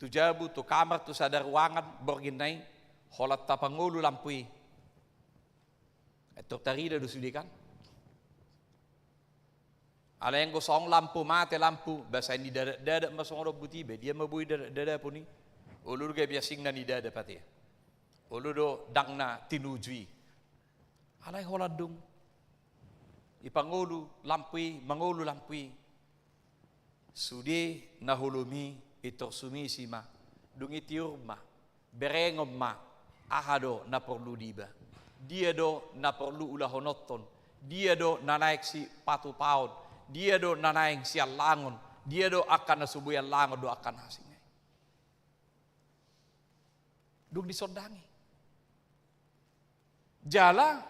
tu jabu, tu kamar, tu sada ruangan borngin na i, holan tapangolu lampu i, antong tarida do sude, kan? Alai anggo songon lampu, mate lampu, ba sai nidadak-dadak ma songon on buti, ba dia ma boi dadak-dadakon i? Olo do gabe asing na nidadak ate. Olo do ndang na tinuju i. Alai holan dung dipangolu lampu i, mangolu lampu i, sude na holom i, pintor sumisi ma. Dung i tiur ma, berengon ma aha do na porlu di iba, dia do na porlu ulahononhon, dia do na naeng sipatupaon, dia do na naeng siallangon, dia do angka na so boi allangon dohot angka na asing i. Dung disondangi. Jala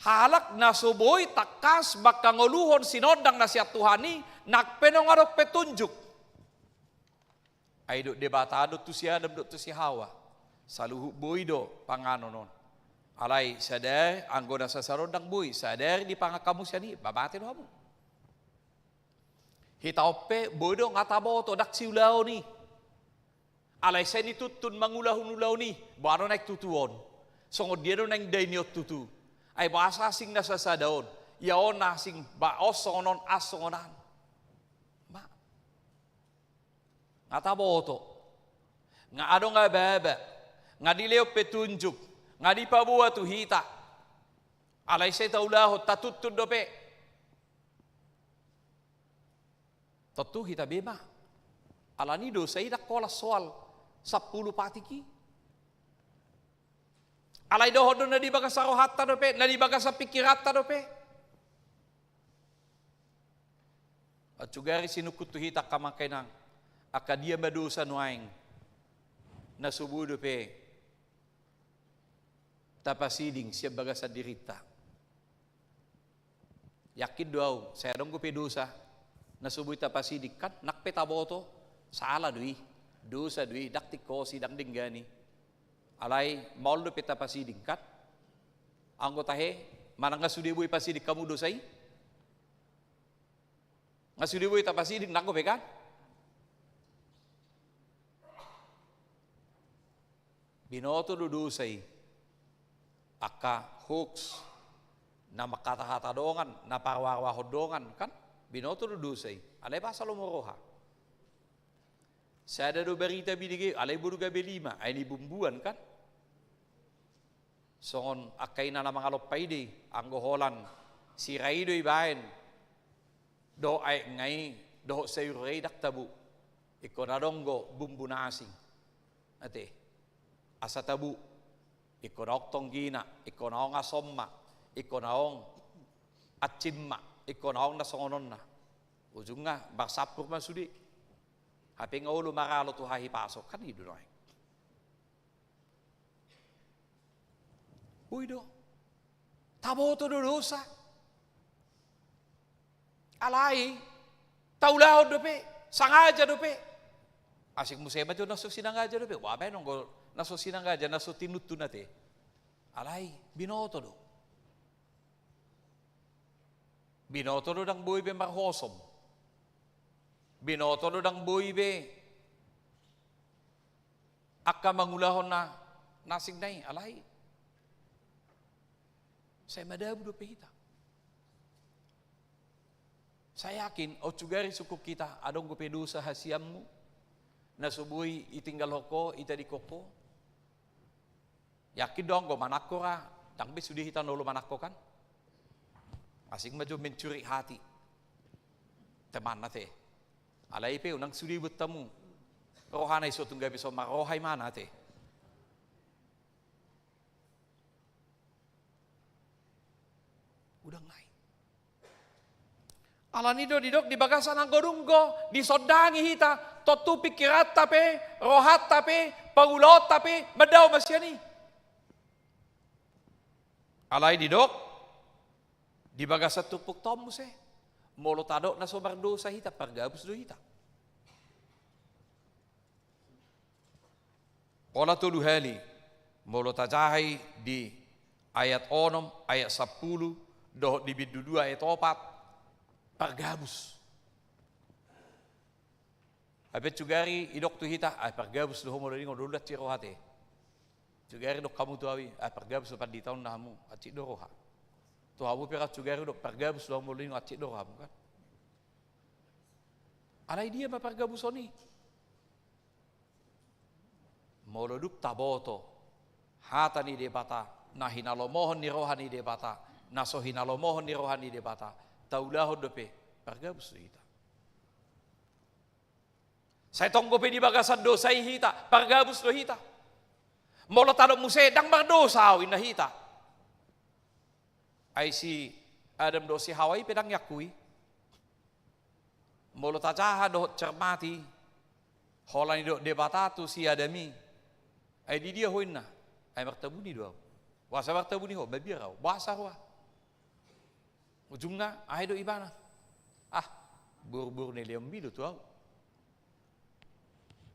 halak na so boi tangkas mangkangoluhon sinondang na sian Tuhan i, nang pe naung adong petunjuk. Ai didok Debata do tu si Adam dohot tu si Hawa, saluhut boi do panganon on. Alai sadari, anggo na sasada on ndang boi, sadari dipangan hamu sian i, ba mate do hamu. Hita on pe boi do nga taboto, ndang siulaon i. Alai sai nituntun mangulahon ulaon i, boha do naeng tutu on, songon dia do naeng daini on tutu. Ai boasa asing na sasada on, ia on na asing, ba on songon on, an songon an. Ma. Nga taboto. Nga adong ababa. Nga dilehon petunjuk. Nga dipaboa tu hita. Alai sai taulahon, tatuntun dope. Tontu hita be ma. Alani dosa i ndang holan soal sampulu patik i. Alai dohot do na di bagasan rohanta dope, na di bagasan pingkiranta dope. Ancugari sinungkun tu hita angka amang, angka inang, angka dia ma dosa nuaeng na so boi dope tapasiding sian bagasan dirinta. Yakin do au, sai adong dope dosa na so boi tapasiding, kan? Nang pe taboto, sala do i, dosa do i, ndang tingkos i, ndang denggan i. Alai maol dope tapasiding, kan? Anggo tahe, manang nga sude boi pasiding hamu dosa i? Nga sude boi tapasiding nanggo pe, kan? Binoto do dosa i. Angka hoax, na manghatahata dongan, na paroaroahon dongan, kan? Binoto do dosa i. Alai boasa lomo roha? Sada do barita binege, alai boru gabe lima, ai nibumbuan, kan? Songon angka ina na mangalompa i do i, anggo holan sira i do ibaen dohot aek nga i dohot sayur i, ndang tabo. Ingkon adong do bumbu na asing. Ate. Asa tabo. Ingkon adong tonggina, ingkon adong asomma, ingkon adong ansimma, ingkon adong na songon on na. Ujungna marsampur ma sude. Hape nga olo maralo tu hahipason, kan i do nuaeng. Boi do. Taboto do dosa. Alai taulahon dope, sangaja dope. Asing muse ma jo na so sinangaja dope. Boha baen anggo na so sinangaja, na so tinuntun ate. Alai binoto do. Binoto do ndang boi be marhosom. Binoto do ndang boi be angka mangulahon na, na asing na i, alai sai madabu dope hita. Sai yakin, ancugari sungkun hita, adong dope dosa hasianmu na so boi itinggalhon ho, itadingkon ho. Yakin do anggo manangko ra, ndang be sude hita na olo manangko, kan? Asing ma jo mencuri hati. Teman na te. Alai pe unang sude buat tamu. Rohana iso tunggabe so marroha imana te. Udah ngai. Alani do didok di bagasan anggo dung do disondangi hita, tontu pikiranta pe, rohanta pe, pangulaonta pe, mandao ma sian i. Alai didok, di bagasan turpukta on muse, molo tadok na so mardosa hita, pargabus do hita. Pola tolu hali, molo tajaha i di ayat onom, ayat sampulu, dohot di bindu dua ayat opat, pargabus. Hape sugari idok tu hita, ah, pargabus do ho molo ningon do ula ci roha te. Sugari dok hamu tu ahu i, ah, pargabus do pandita on na hamu, hansit do roha. Tu hamu pe ra sugari dok pargabus do ho molo ningon hansit do rohamu kan. Alai dia ma pargabuson i? Molo dung taboto hata ni Debata, na hinalomohon ni roha ni Debata, na so hinalomohon ni roha ni Debata, taulahon dope, pargabus do hita. Sai tonggo pe di bagasan dosa i hita, pargabus do hita. Molo tadok muse, ndang mardosa ahu, inna hita. Ai si Adam dohot si Hawa i pe ndang iakui. Molo tajaha dohot cermati, holan nidok Debata tu si Adam i. Ai di dia ho inna? Ai martabuni do ahu. Boasa martabuni ho? Mabiar ahu. Boasa roha? Ujungna, ai do ibana. Ah, boruboru ni lehonmi do tu ahu.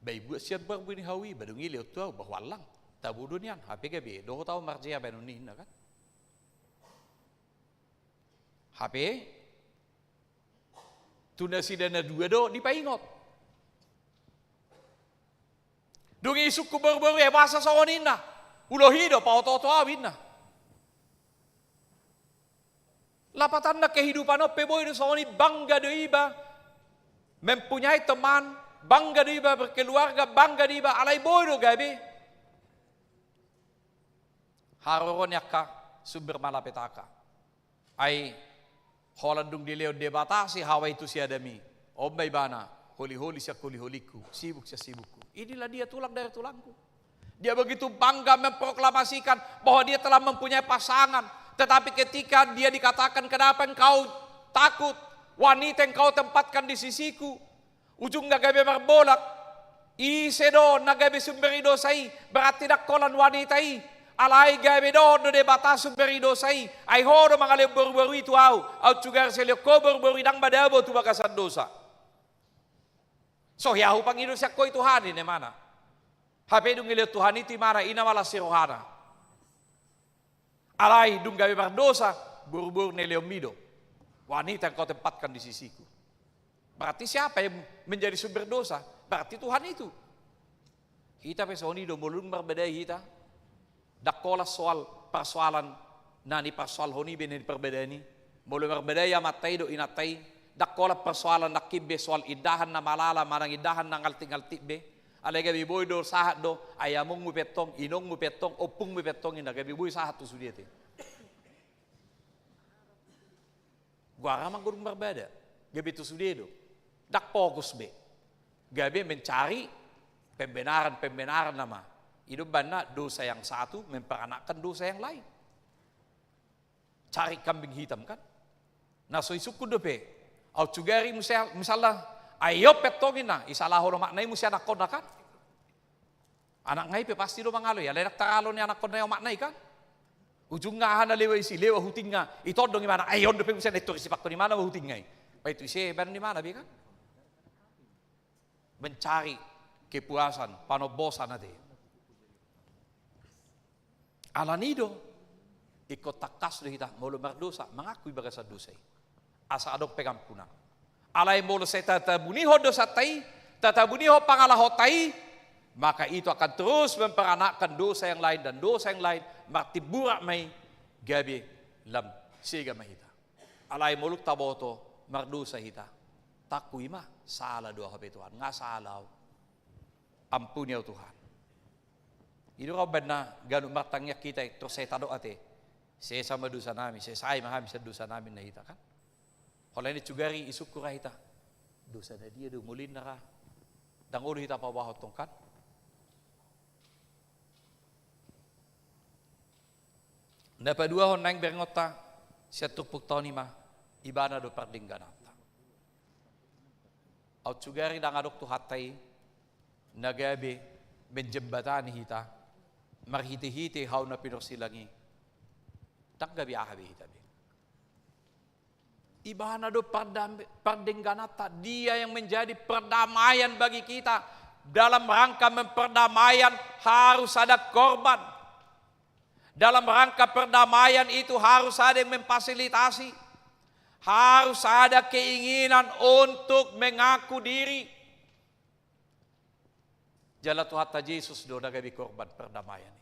Ba ibuat sian boruboru ni hau i, ba dung i lehon tu ahu, ba huallang. Tabo do nian, hape gabe dohot ahu marjea baenon ni inna kan. Hape, tu nasida na dua do dipaingot. Dung i isungkun boruboru i, boasa songon i inna? Ulohi do, paotooto ahu inna. Lapatanna kehidupan on pe boi do songon i, bangga do iba mempunyai teman, bangga do iba berkeluarga, bangga do iba alai boi do gabe haroro ni angka sumber malapetaka. Ai holan dung dilehon Debata si Hawa i tu si Adam i, on ma ibana, holiholi sian holiholingku, sibuk sian sibukku. Inilah dia tulang dari tulangku. Dia begitu bangga memproklamasikan bahwa dia telah mempunyai pasangan. Tetapi ketika dia dikatakan, "Kenapa engkau takut? Wanita yang kau tempatkan di sisiku." Ujungna gabe marbolak. Ise do na gabe sumber ni dosa i? Berarti ndang holan wanita i. Alai gabe dohot do Debata sumber ni dosa i. Ai ho do mangalehon boruboru i tu ahu. Ahu sugari sai lehon ho boruboru i, ndang ma dabo tu bagasan dosa. So hea hupangido sian ho i Tuhan, inna imana. Hape dung dilehon Tuhan i tu imana, i na ma las ni rohana. Alai dung gabe mardosa, boruboru na nilehonmi do. Wanita yang kau tempatkan di sisiku. Berarti siapa yang menjadi sumber dosa? Berarti Tuhan itu. Hita pe songon i do, molo dung marbadai hita, ndang holan soal parsoalan na niparsoalhon i be na niparbadai i. Molo marbadai amanta i dohot inanta i, ndang holan parsoalan nangkin be soal indahan na malala manang indahan na ngaltik-ngaltik be. Alai gabe boi do sahat do, ai amongmu pe antong, inongmu pe antong, ompungmu pe antong, inna, gabe boi sahat tu sude ate. Goarna ma anggo dung marbada, gabe tu sude do. Ndang fokus be. Gabe mencari pembenaran-pembenaran nama. I do umbahen na dosa yang satu memperanakkan dosa yang lain. Cari kambing hitam, kan? Na so isungkun dope. Aut sugari muse-, misalna, ai on pe antong inna, isalaho do makna i muse anakkonna, kan? Anak ngai pe pasti do mangalo i, alai ndang taralo ni anakkonna i omakna i, kan? Ujungna aha na lewat isi, lewat hutingna, itondong imana, ai on dope muse na intor isipangkon imana ma hutingna i. Ba itu ise baenon imana be, kan? Mencari kepuasan, panombosan ate. Alani do, ingkon tangkas do hita molo mardosa, mangakui bagasan dosa i. Asa adong pengampunan. Alai molo sai tatabunihon dosanta i, tatabunihon pangalahonta i, maka itu akan terus memperanakkan dosa yang lain dan dosa yang lain, martimburak ma i, gabe lam sega ma hita. Alai molo taboto mardosa hita, tangkas i ma, sala do ahu hape Tuhan, nga sala ahu. Ampuni ahu Tuhan. I do umbahen na ganup martangiang hita, torus sai tadok ate. Sesa ma dosa nami, sesai ma hami sian dosa nami na hita kan. Holan i sugari isungkun ra hita. Dosa na dia do molo inna ra. Ndang olo hita paboahon tong kan. Na paduahon naeng berengonta sian turpukta on i ma, ibana do pardenggananta. Aut sugari ndang adong Tuhanta i na gabe menjembatani hita marhitehite hau na pinorsilang i. Ndang gabe aha be hita be. Ibana do pardam-, pardenggananta, dia yang menjadi perdamaian bagi kita. Dalam rangka memperdamaian harus ada korban. Dalam rangka perdamaian itu harus ada yang memfasilitasi. Harus ada keinginan untuk mengaku diri. Jala Tuhanta Jesus do na gabe korban perdamaian i.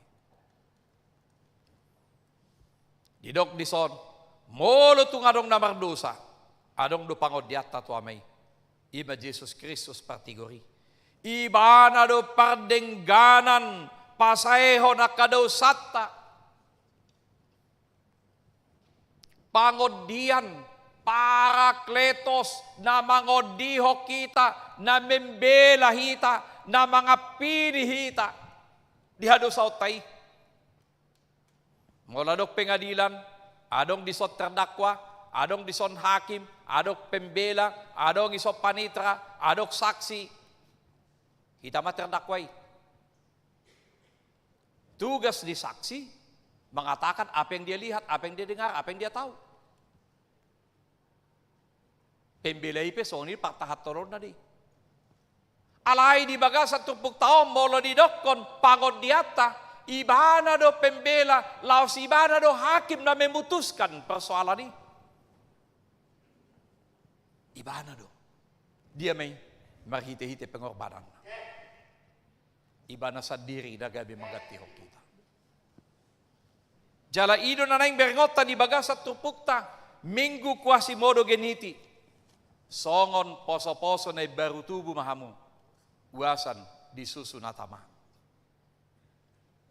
Didok dison, molo tung adong na mardosa, adong do pangondianta tu Ama i. I ma Jesus Kristus partigor i. Ibana do pardengganan pasaehon angka dosanta. Pangondian, Parakletos, na mangondihon hita, na membela hita, na mangampini hita di hadosaonta i. Molo adong pengadilan, adong dison terdakwa, adong dison hakim, adong pembela, adong dison panitra, adong saksi. Hita ma terdakwa i. Tugas ni saksi mengatakan apa yang dia lihat, apa yang dia dengar, apa yang dia tahu. Pembela i pe songon i partahanhononna do i. Alai di bagasan turpukta on molo didokkon pangondianta, ibana do pembela, laos ibana do hakim na memutuskan persoalan i. Ibana do. Dia ma i? Marhitehite pengorbananna. Ibana sandiri na gabe manggantihon hita. Jala i do na naeng berengonta di bagasan turpukta, Minggu Quasimodogeniti. Songon poso-poso na imbaru tubu ma hamu, uasan di susu na tama.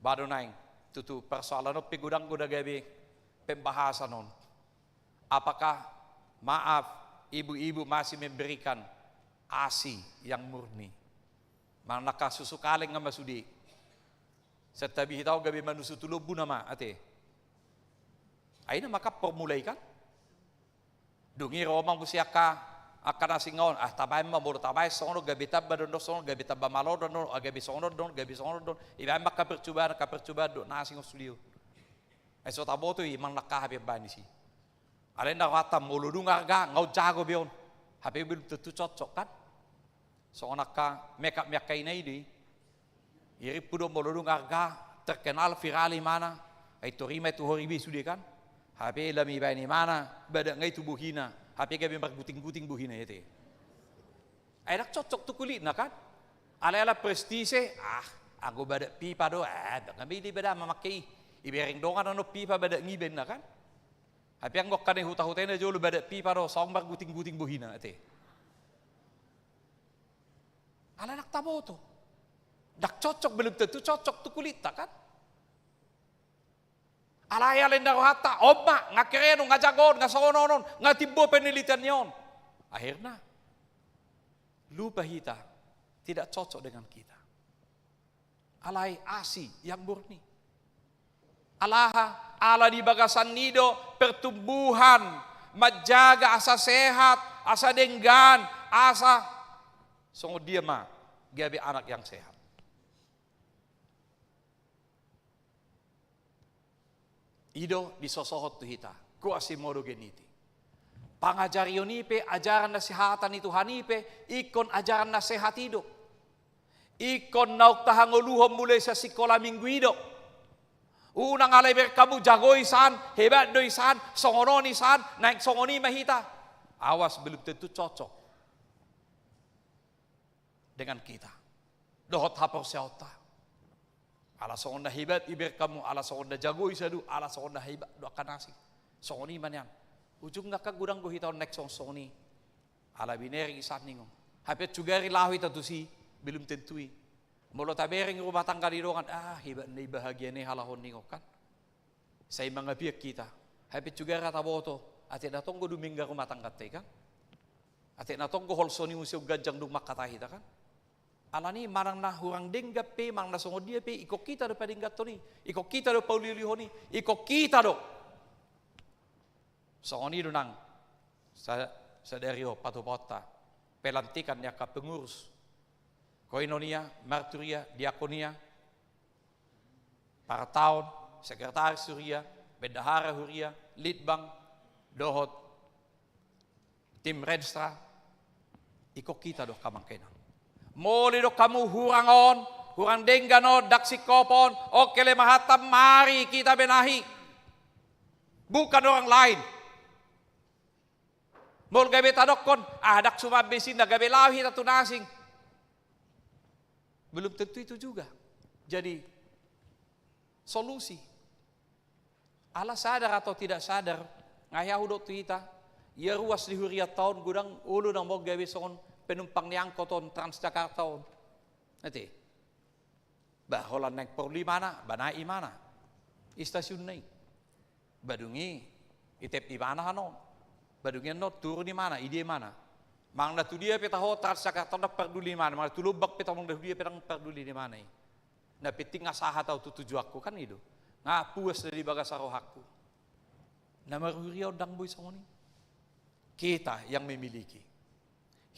Ba do naeng, tutu persoalan on pe godang do na gabe pembahasan on. Apakah, maaf, ibu-ibu masih memberikan asi yang murni? Manang angka susu kaleng ma sude. Santabi hita on gabe manusu tu lombu nama, ate. Ai na maka formula i kan? Dung i ro ma muse angka, angka na asing on, ah, tabaen ma, molo tabaen songon on gabe tamba do on, songon on gabe tamba malo do on, ah, gabe songon on do on, gabe songon on do on. Ibaen ma angka percobaan, angka percobaan do na asing on sude on. Ai so taboto i manang aha pe baen disi. Alai na rohanta molo dung arga, nga on jago be on. Hape belum tentu cocok kan? Songon angka makeup ni angka ina i do i. Irimpu do molo dung arga, terkenal, viral imana, ai tor i ma i tu hori be sude kan. Hape lam ibaen imana badak nga i tu bohina, hape gabe marguting-guting bohina i ate. Ai ndang cocok tu kulitna kan. Alai ala prestise, ah, anggo badak pipa do, ah, ndang be ibaen mamake i. Ibereng dongan annon pipa badak nga i baenna kan. Hape anggo angka na huta-huta i na jolo badak pipa do, saong marguting-guting bohina ate. Ala ndang taboto. Ndang cocok, belum tentu cocok tu kulitta kan. Alai ala inna rohanta, on ma, nga keren on, nga jago on, nga songon on on, nga timbo penelitian ni on. Akhirna lupa hita, tidak cocok dengan kita. Alai asi yang murni. Alaha, ala di bagasan i do pertumbuhan, manjaga asa sehat, asa denggan, asa songon dia ma gabe anak yang sehat. I do disosohon tu hita Quasimodogeniti. Pangajarion i pe, ajaran nasihatan ni Tuhan i pe, ingkon ajaran na sehat i do. Ingkon naung tahangoluhon mulai sian sikola minggu i do. Unang ala ibereng hamu jagoi san, hebat do i san, songon on i san, naeng songon i ma hita. Awas, belum tentu cocok dengan kita dohot haporseaonta. Ala songon na hebat ibereng hamu, ala songon na jago i sadu, ala songon na hebat do angka na asing. Songon i ma nian. Ujungna kan godang do hita on naeng songon-songon i. Ala binereng i san ningon. Hape sugari laho hita tusi, belum tentu i. Molo tabereng rumah tangga ni dongan, ah, hebat na i, bahagia na i halak on ningon kan. Sai mangapian hita. Hape juga ra taboto, ate na tonggo dumenggan rumah tangganta i kan. Ate na tonggo holso ni muse umganjang dung mangkatai hita kan. Alani manang na hurang denggan pe, manang na songon dia pe, ingkon hita do padengganhon i, ingkon hita do pauliulihon i, ingkon hita do. Songon i do nang sa-, sadari on patupaonta, pelantikan ni angka pengurus koinonia, marturia, diakonia, partaon, sekretaris huria, bendahara huria, litbang, dohot tim renstra, ingkon hita do angka amang inang. Molo didok hamu hurang on, hurang denggan on, ndang singkop on, on kelemahanta, mari kita benahi. Bukan orang lain. Molo gabe tadokkon, ah, ndang suman be sinna, gabe laho hita tu na asing. Belum tentu itu juga jadi solusi. Ala sadar atau tidak sadar, nga hea hudok tu hita, ia ruas di hurianta on godang olo na molo gabe songon penumpang ni angkot on, Transjakarta on. Ate. Ba holan naeng porlu imana, ba naek imana. I stasiunna i. Ba dung i, itep imana hanon. Ba dung i annon turun imana, i dia imana. Manang na tu dia pe taho Transjakarta on ndang parduli imana, manang tu Lombok pe taho manang na tu dia pe ndang parduli imana i. Na penting nga sahat au tu tujuanku kan i do. Nga puas do di bagasan rohangku. Na marhuria on ndang boi songon i. Kita yang memiliki.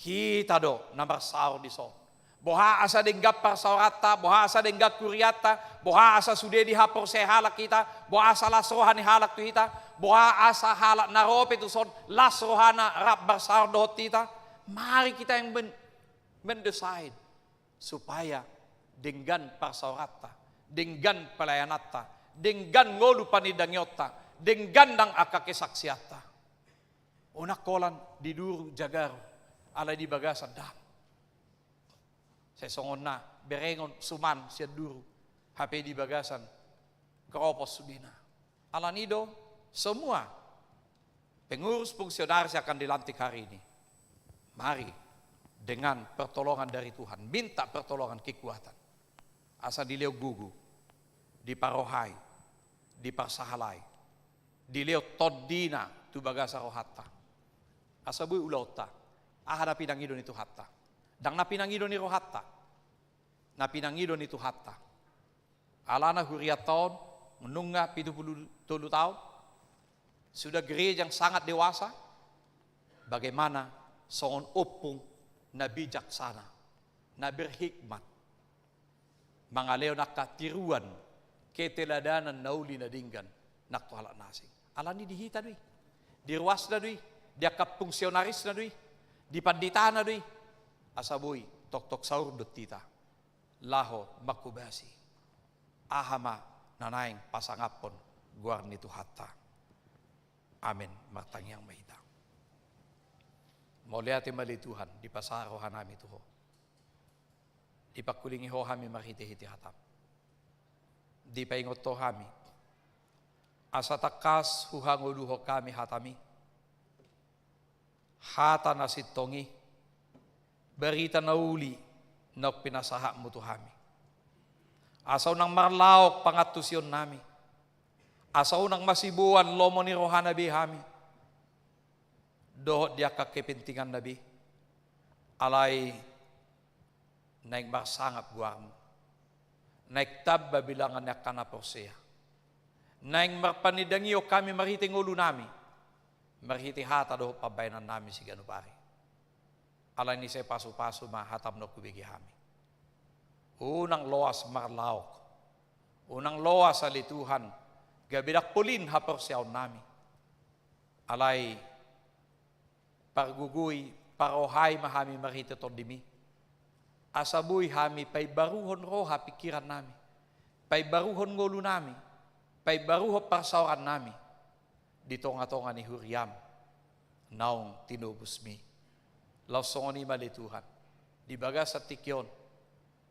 Hita do na marsaor dison. Boha asa denggan parsaoranta, boha asa denggan hurianta, boha asa sude dihaporseai halak hita, boha asa las roha ni halak tu hita, boha asa halak na ro pe tuson las rohana rap marsaor dohot hita. Mari kita yang men-, mendesain supaya denggan parsaoranta, denggan pelayananta, denggan ngolu panindangionta, denggan nang angka kesaksianta. Unang holan di duru jagaru, alai di bagasan ndang. Sai songon na berengon suman sian duru, hape di bagasan keropos sudena. Alani do, semua pengurus fungsionaris yang akan dilantik hari ini, mari dengan pertolongan dari Tuhan, minta pertolongan kekuatan. Asa dilehon gogo, diparohai, diparsahalai, dilehon tondina tu bagasan rohanta. Asa boi ulaonta, aha na pinangido ni Tuhanta. Ndang na pinangido ni rohanta. Na pinangido ni Tuhanta. Alana hurianta on, nunga pitu pulu tolu taon, sudah gereja yang sangat dewasa, bagaimana songon ompung na bijaksana, na berhikmat, mangalehon angka tiruan, keteladanan na uli na denggan, nang tu halak na asing. Alani di hita do i, di ruasna do i, di angka fungsionarisna do i, di panditana do i, asa boi tongtong saur do hita laho manghobasi aha ma na naeng pasangaphon goar ni Tuhanta. Amen. Martangiang ma hita. Mauliate ma ale Tuhan, dipasahat rohanami tu Ho. Dipangkulingi Ho hami marhitehite hataM. Dipaingot Ho hami, asa tangkas huhangoluhon hami hataMi, hata na sintong i, barita na uli naung pinasahatMu tu hami. Asa unang marlaok pangantusionnami, asa unang masiboan lomo ni rohana be hami dohot di angka kepentinganna be. Alai naeng marsangap goarMu, naeng tamba bilangan ni angka na porsea, naeng marpanindangihon hami marhite ngolunami, marhite hata dohot pambahenannami siganup ari. Alani sai pasupasu ma hataM naung hubege hami. Unang loas marlaok, unang loas ale Tuhan, gabe ndang polin haporseaonnami. Alai pargogoi, parohai ma hami marhite TondiMi, asa boi hami paimbaruhon roha pingkirannami, paimbaruhon ngolunami, paimbaruhon parsaorannami di tongatonga ni huriaM naung tinobusMi. Laos songon i ma ale Tuhan, di bagasan tingki on,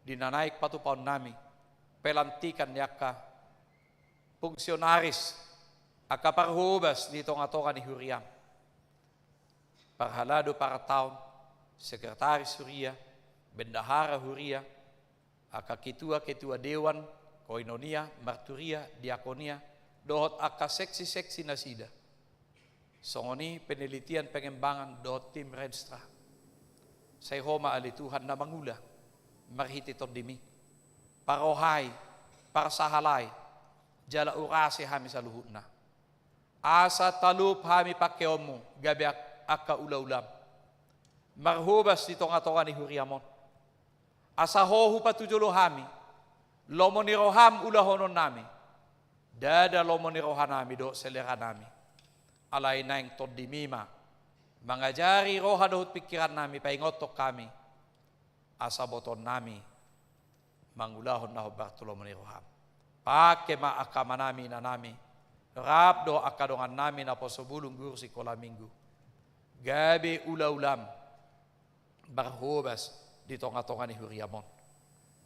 di na naeng patupaonnami pelantikan ni angka fungsionaris, angka parhobas di tongatonga ni huriaM, parhalado partaon, sekretaris huria, bendahara huria, angka ketua-ketua dewan, koinonia, marturia, diakonia, dohot angka seksi-seksi nasida. Songon i penelitian pengembangan dohot tim Renstra. Sai Ho ma ale Tuhan na mangula marhite TondiMi. Parrohai, parsahalai, jala urasi hami saluhutna. Asa talup hami pangkeonMu gabe ak-, angka ula-ulaM. Marhobas di tonga-tonga ni huriaM on. Asa Ho hupatujolo hami, lomo ni rohaM ulahononnami. Ndada lomo ni rohanami dohot seleranami. Alai naeng TondiMi ma mangajari roha dohot pingkirannami, paingothon hami, asa botoonnami mangulahon na hombar tu lomo ni rohaM. Pangke ma angka amanami, inanami, rap dohot angka dongannami naposo bulung, guru sikola minggu, gabe ula-ulaM marhobas di tonga-tonga ni huriaM on.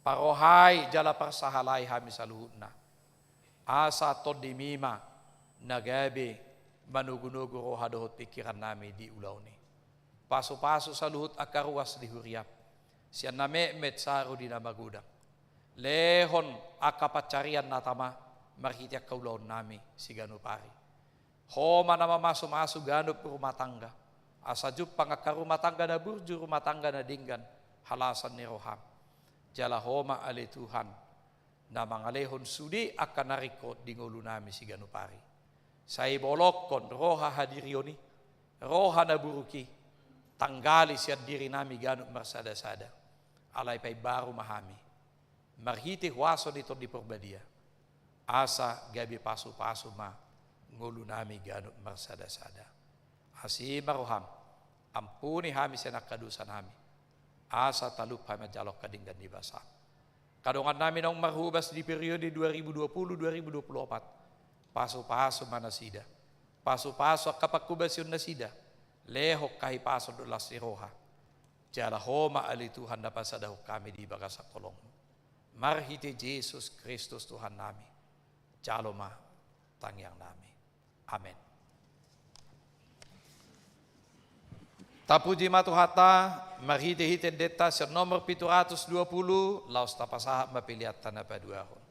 Parrohai jala parsahalai hami saluhutna. Asa TondiMi ma na gabe manogu-nogu roha dohot pingkirannami di ulaon i. Pasu-pasu saluhut angka ruas di huriaM, sian na metmet sahat tu na magodang. Lehon angka pansarian na tama marhite angka ulaonnami siganup ari. Ho ma na mamasu-masu ganup rumah tangga, asa jumpang angka rumah tangga na burju, rumah tangga na denggan, halasan ni rohaM. Jala Ho ma ale Tuhan na mangalehon sude angka na ringkot di ngolunami siganup ari. Sai bolongkon roha hadirion i, roha na buruk i, tanggali sian dirinami ganup marsada-sada. Alai paimbaru ma hami marhite huaso ni Tondi Porbadia, asa gabe pasu-pasu ma ngolunami ganup marsada-sada. Asi ma rohaM, ampuni hami sian angka dosanami, asa talup hami manjalo angka denggan ni basaM. Angka dongannami naung marhobas di periode dua ribu dua puluh dua ribu dua puluh opat, pasu-pasu ma nasida. Pasu-pasu angka panghobasion nasida, lehon hahipason dohot las ni roha. Jala Ho ma ale Tuhan na pasadahon hami di bagasan holongMu. Marhite Jesus Kristus Tuhannami, jalo ma tangiangnami. Amen. Tapuji ma Tuhanta, marhite-hite endenta sian nomor pitu ratus dua puluh, laos tapasahat ma peleanta na paduahon.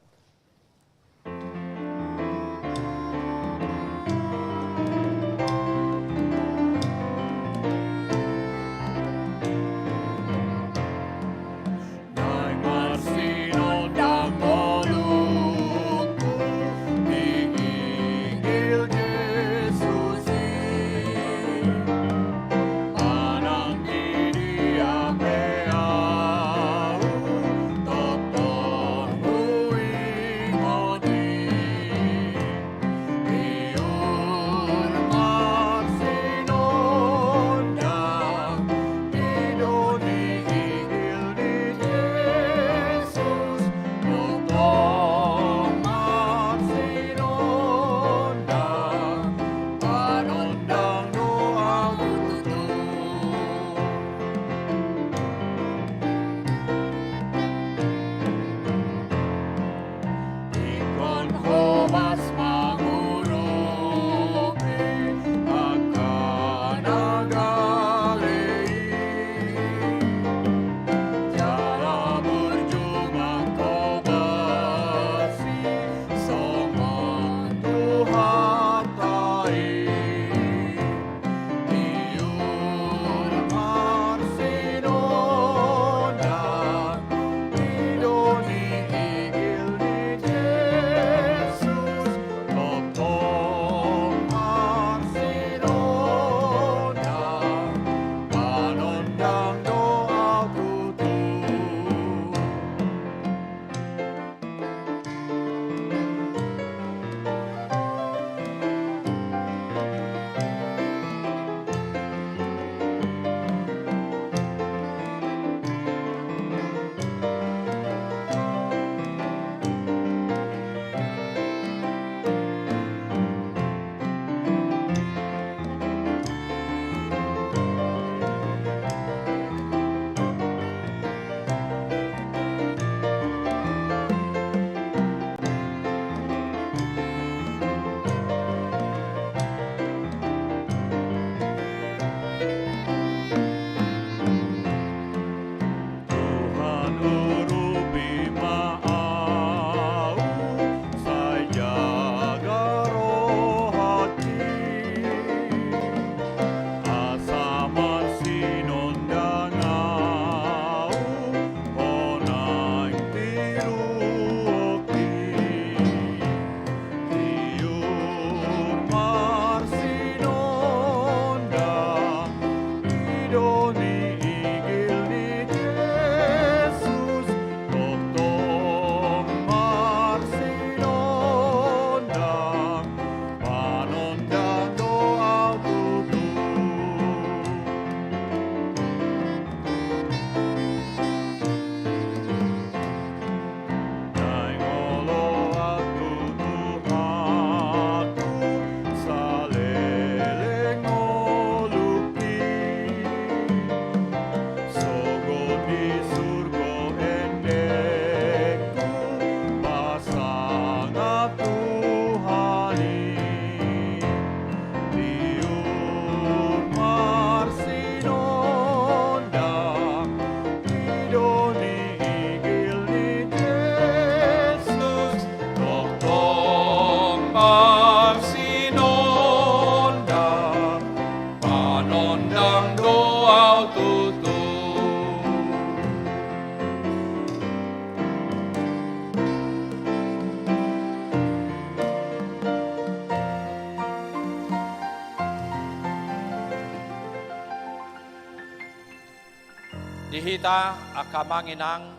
Di hita angka amang inang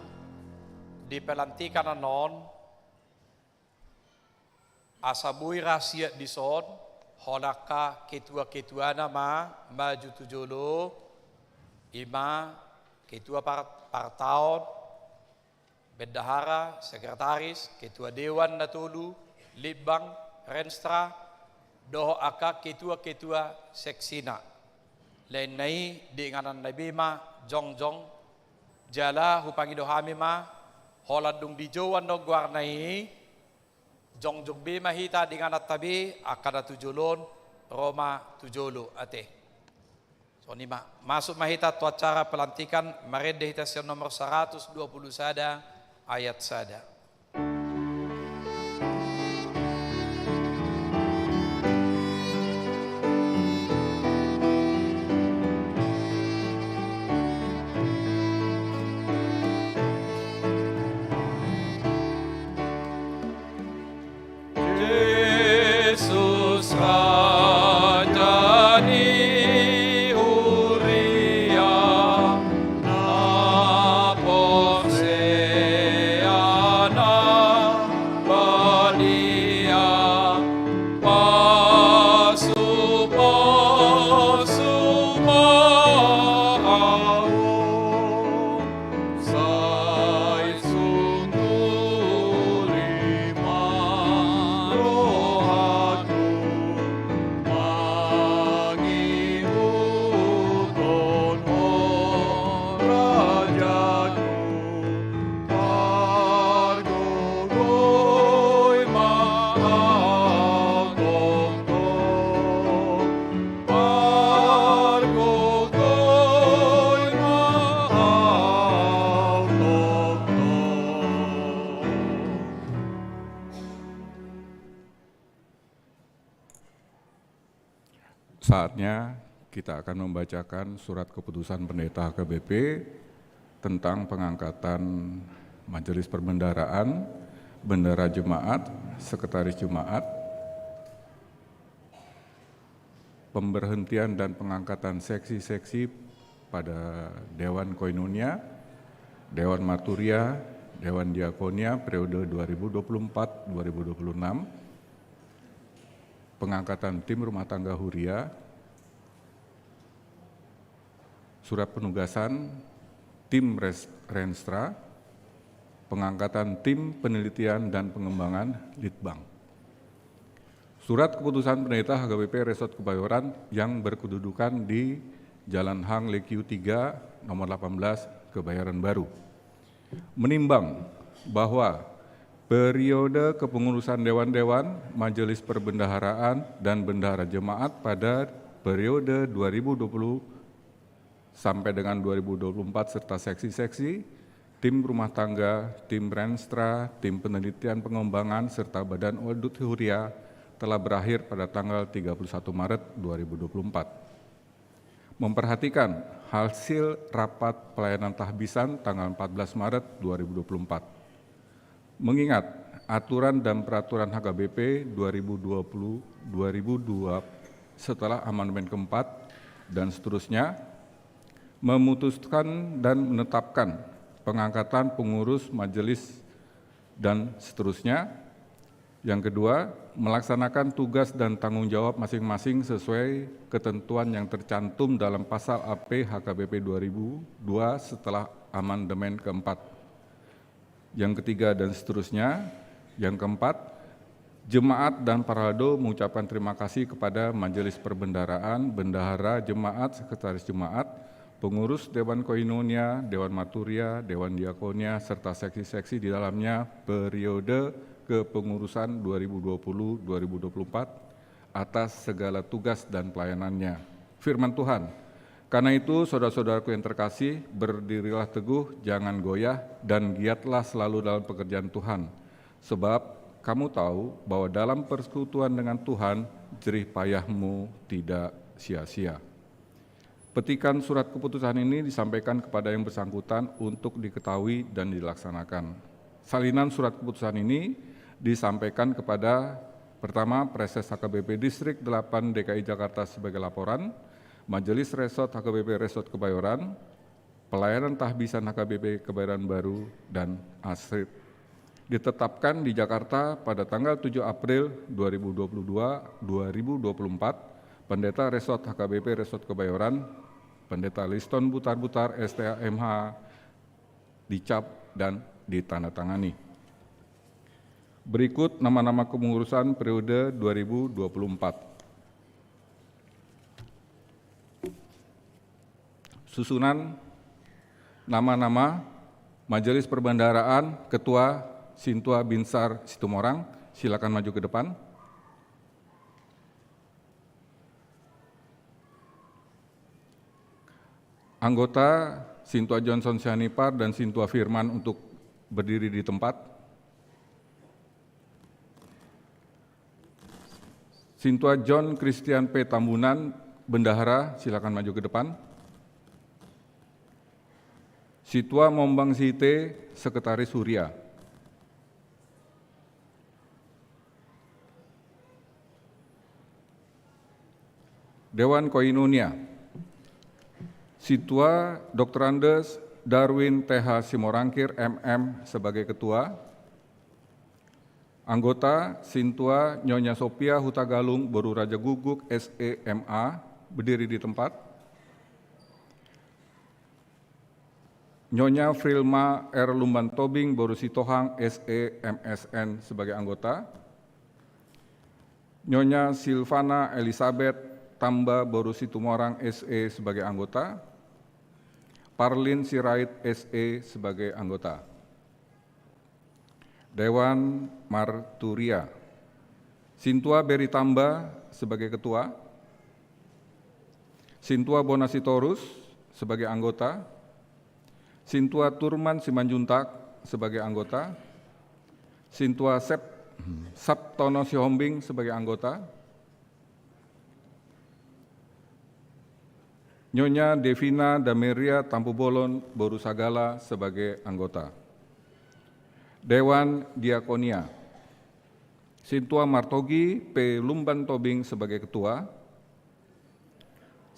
di pelantikan annon, asa boi ra siat dison, holan angka ketua-ketuana ma maju tu jolo, ima ketua par-, partaon, bendahara, sekretaris, ketua dewan na tolu, litbang, renstra, dohot angka ketua-ketua seksina. Lainna i di inganan na be ma jongjong, jala hupangido hami ma, holan dung dijou annon goarna i, jongjong be ma hita di ingananta be, angka na tu jolo on, ro ma tu jolo ate. Songon i ma, masuk ma hita tu acara pelantikan, marende hita sian nomor saratus dua pulu sada ayat sada. Jesus Raja ni huria, na porsea na badia, pasu-pasu ma ahu. Sai sungkuli ma rohangku, mangihuthon Ho Rajaku, pargogoi ma ahu tongtong. Pargogoi ma ahu tongtong. Saatnya kita akan membacakan surat keputusan Pendeta H K B P tentang pengangkatan Majelis Perbendaharaan, Bendahara Jemaat, Sekretaris Jemaat, pemberhentian dan pengangkatan seksi-seksi pada Dewan Koinonia, Dewan Marturia, Dewan Diakonia periode dua ribu dua puluh empat dua ribu dua puluh enam, pengangkatan tim rumah tangga huria, surat penugasan tim res-, renstra, pengangkatan tim penelitian dan pengembangan litbang. Surat keputusan Pendeta H K B P Resort Kebayoran yang berkedudukan di Jalan Hang Lekiu tiga, nomor delapan belas, Kebayoran Baru. Menimbang bahwa periode kepengurusan dewan-dewan, majelis perbendaharaan, dan bendahara jemaat pada periode dua ribu dua puluh sampai dengan dua ribu dua puluh empat serta seksi-seksi, tim rumah tangga, tim renstra, tim penelitian pengembangan, serta Badan Audit Huria telah berakhir pada tanggal tiga puluh satu Maret dua ribu dua puluh empat. Memperhatikan hasil rapat pelayanan tahbisan tanggal empat belas Maret dua ribu dua puluh empat. Mengingat aturan dan peraturan H K B P dua ribu dua puluh, dua ribu dua setelah amandemen keempat, dan seterusnya, memutuskan dan menetapkan pengangkatan pengurus majelis dan seterusnya. Yang kedua, melaksanakan tugas dan tanggung jawab masing-masing sesuai ketentuan yang tercantum dalam pasal A P H K B P dua ribu dua setelah amandemen keempat. Yang ketiga dan seterusnya. Yang keempat, jemaat dan parhalado mengucapkan terima kasih kepada Majelis Perbendaharaan, Bendahara Jemaat, Sekretaris Jemaat, pengurus Dewan Koinonia, Dewan Marturia, Dewan Diakonia, serta seksi-seksi di dalamnya periode kepengurusan dua ribu dua puluh dua ribu dua puluh empat atas segala tugas dan pelayanannya. Firman Tuhan, "Karena itu, saudara-saudaraku yang terkasih, berdirilah teguh, jangan goyah, dan giatlah selalu dalam pekerjaan Tuhan. Sebab kamu tahu bahwa dalam persekutuan dengan Tuhan, jerih payahmu tidak sia-sia." Petikan surat keputusan ini disampaikan kepada yang bersangkutan untuk diketahui dan dilaksanakan. Salinan surat keputusan ini disampaikan kepada, pertama, Praeses H K B P Distrik delapan D K I Jakarta sebagai laporan, Majelis Resort H K B P Resort Kebayoran, Pelayanan Tahbisan H K B P Kebayoran Baru dan Astrid. Ditetapkan di Jakarta pada tanggal tujuh April dua ribu dua puluh dua, dua ribu dua puluh empat, Pendeta Resort H K B P Resort Kebayoran, Pendeta Liston Butar-Butar, S T A, M H, dicap dan ditandatangani. Berikut nama-nama kepengurusan periode dua ribu dua puluh empat. Susunan nama-nama: Majelis Perbendaharaan, Ketua Sintua Binsar Situmorang, silakan maju ke depan. Anggota: Sintua Johnson Sianipar dan Sintua Firman untuk berdiri di tempat. Sintua John Christian P Tambunan, Bendahara, silakan maju ke depan. Sintua Mombang Sihite, Sekretaris Huria. Dewan Koinonia: Sintua Doktor Andes Darwin T H Simorangkir, M M, sebagai ketua. Anggota: Sintua Nyonya Sophia Hutagalung boru Rajagukguk, S E, M A, berdiri di tempat. Nyonya Frilma R Lumbantobing boru Sitohang, S E, M S N, sebagai anggota. Nyonya Silvana Elizabeth Tamba boru Situmorang, S E, sebagai anggota. Parlin Sirait, S E, sebagai anggota. Dewan Marturia: Sintua Beri Tamba sebagai ketua, Sintua Bona Sitorus sebagai anggota, Sintua Turman Simanjuntak sebagai anggota, Sintua Sep-, Sabtono Sihombing sebagai anggota, Nyonya Devina Dameria Tampubolon boru Sagala sebagai anggota. Dewan Diakonia: Sintua Martogi P Lumbantobing sebagai ketua,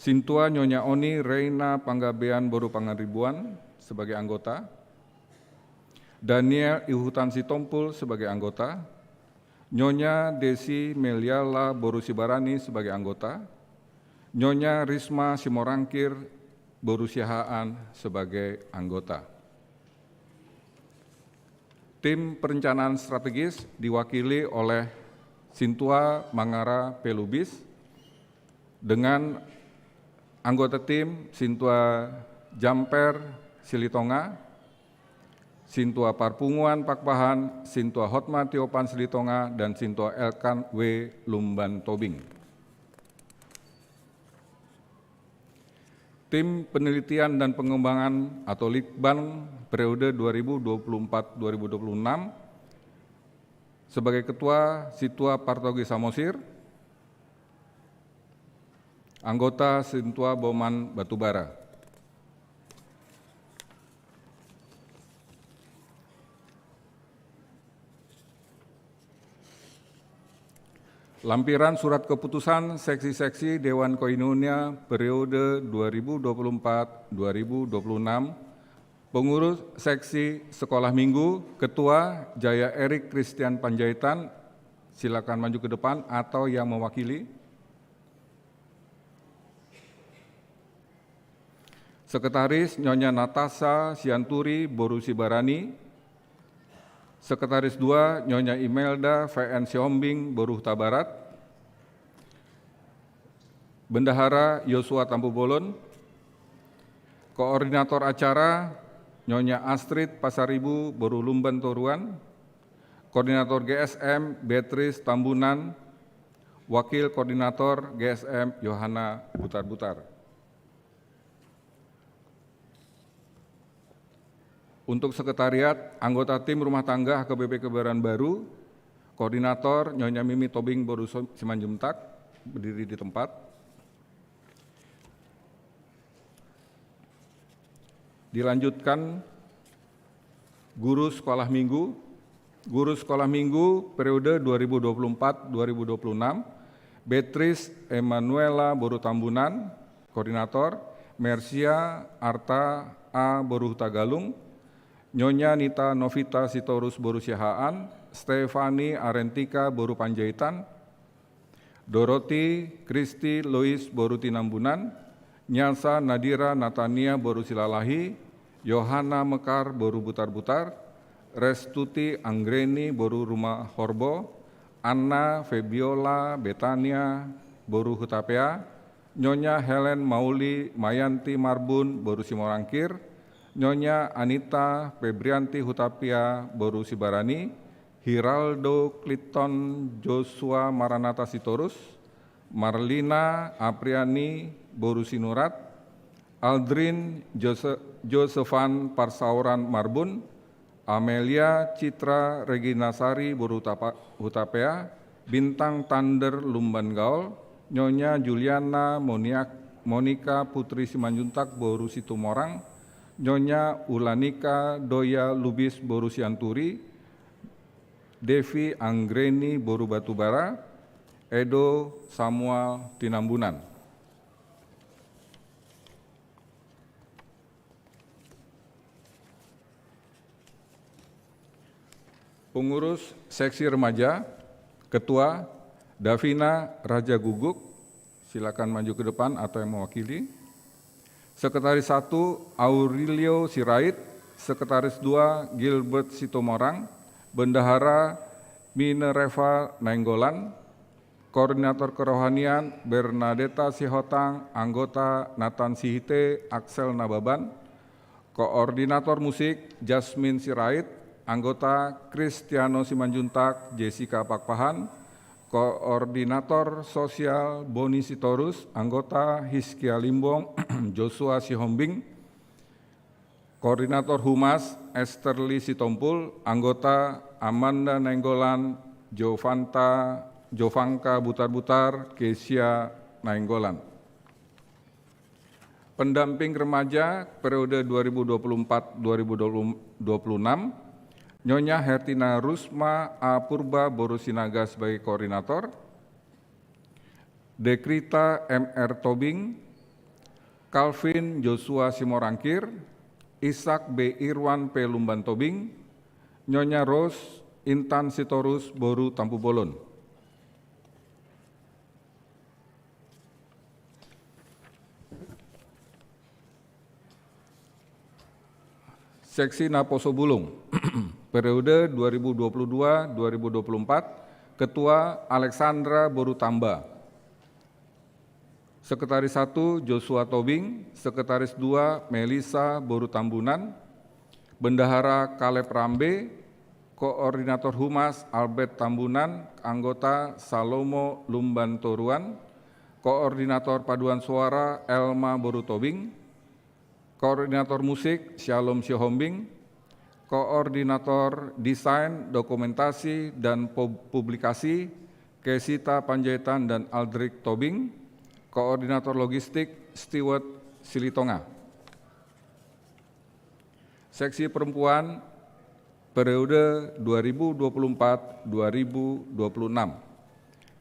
Sintua Nyonya Oni Reina Panggabean boru Pangaribuan sebagai anggota, Daniel Ihutan Sitompul sebagai anggota, Nyonya Desi Meliala boru Sibarani sebagai anggota, Nyonya Risma Simorangkir boru Siahaan sebagai anggota. Tim perencanaan strategis diwakili oleh Sintua Mangara Pelubis, dengan anggota tim Sintua Jamper Silitonga, Sintua Parpunguan Pakpahan, Sintua Hotma Tiopan Silitonga, dan Sintua Elkan W Lumbantobing. Tim penelitian dan pengembangan atau Litbang periode dua ribu dua puluh empat dua ribu dua puluh enam sebagai ketua Sintua Partogi Samosir, anggota Sintua Boman Batubara. Lampiran surat keputusan seksi-seksi Dewan Koinonia periode dua ribu dua puluh empat dua ribu dua puluh enam. Pengurus seksi sekolah minggu, ketua Jaya Erik Christian Panjaitan, silakan maju ke depan atau yang mewakili. Sekretaris Nyonya Natasha Sianturi boru Sibarani. Sekretaris dua Nyonya Imelda V N Sihombing boru Hutabarat. Bendahara Yosua Tampubolon. Koordinator acara Nyonya Astrid Pasaribu boru Lumban Toruan. Koordinator G S M Beatrice Tambunan. Wakil Koordinator G S M Yohana Butar-Butar. Untuk sekretariat, anggota tim rumah tangga H K B P Kebayoran Baru, koordinator Nyonya Mimi Tobing boru So-, Simanjuntak, berdiri di tempat. Dilanjutkan guru sekolah minggu, guru sekolah minggu periode dua ribu dua puluh empat dua ribu dua puluh enam, Beatrice Emanuela boru Tambunan, koordinator, Mersia Arta A boru Hutagalung, Nyonya Nita Novita Sitorus boru Siahaan, Stefani Arentika boru Panjaitan, Doroti Kristi Lois boru Tinambunan, Nyasa Nadira Natania boru Silalahi, Yohana Mekar boru Butarbutar, Restuti Anggreni boru Rumahorbo, Anna Febiola Betania boru Hutapea, Nyonya Helen Mauli Mayanti Marbun boru Simorangkir, Nyonya Anita Febrianti Hutapea boru Sibarani, Hiraldo Clinton Joshua Maranata Sitorus, Marlina Apriani boru Sinurat, Aldrin Jose-, Josephine Parsaoran Marbun, Amelia Citra Regina Sari boru Tapa-, Hutapea, Bintang Thunder Lumban Gaol, Nyonya Juliana Moniak-, Monica Putri Simanjuntak boru Situmorang, Nyonya Ulanika Doya Lubis boru Sianturi, Devi Anggreni boru Batubara, Edo Samuel Tinambunan. Pengurus seksi remaja, ketua Davina Raja Guguk, silakan maju ke depan atau yang mewakili. Sekretaris satu, Aurilio Sirait, sekretaris dua, Gilbert Situmorang, bendahara, Minerva Nainggolan, koordinator kerohanian, Bernadetta Sihotang, anggota Nathan Sihite, Axel Nababan, koordinator musik, Jasmine Sirait, anggota Kristiano Simanjuntak, Jessica Pakpahan, koordinator sosial, Boni Sitorus, anggota Hiskia Limbong, Joshua Sihombing, koordinator humas, Esterly Sitompul, anggota Amanda Nainggolan, Jovanta, Jovanka Butarbutar, Kesia Nainggolan. Pendamping remaja periode dua ribu dua puluh empat dua ribu dua puluh enam, Nyonya Hertina Rusma A Purba boru Sinaga sebagai koordinator, Dekrita M R Tobing, Calvin Joshua Simorangkir, Ishak B Irwan P Lumban Tobing, Nyonya Rose Intan Sitorus boru Tampubolon. Seksi Naposo Bulung, periode dua ribu dua puluh dua dua ribu dua puluh empat, ketua Alexandra boru Tamba. Sekretaris satu, Joshua Tobing, sekretaris dua, Melisa boru Tambunan, bendahara Kaleb Rambe, koordinator humas, Albert Tambunan, anggota Salomo Lumban Toruan, koordinator paduan suara, Elma boru Tobing, koordinator musik, Shalom Sihombing, koordinator desain, dokumentasi, dan pub-, publikasi, Kesita Panjaitan dan Aldrik Tobing, koordinator logistik, Stewart Silitonga. Seksi perempuan, periode dua ribu dua puluh empat dua ribu dua puluh enam.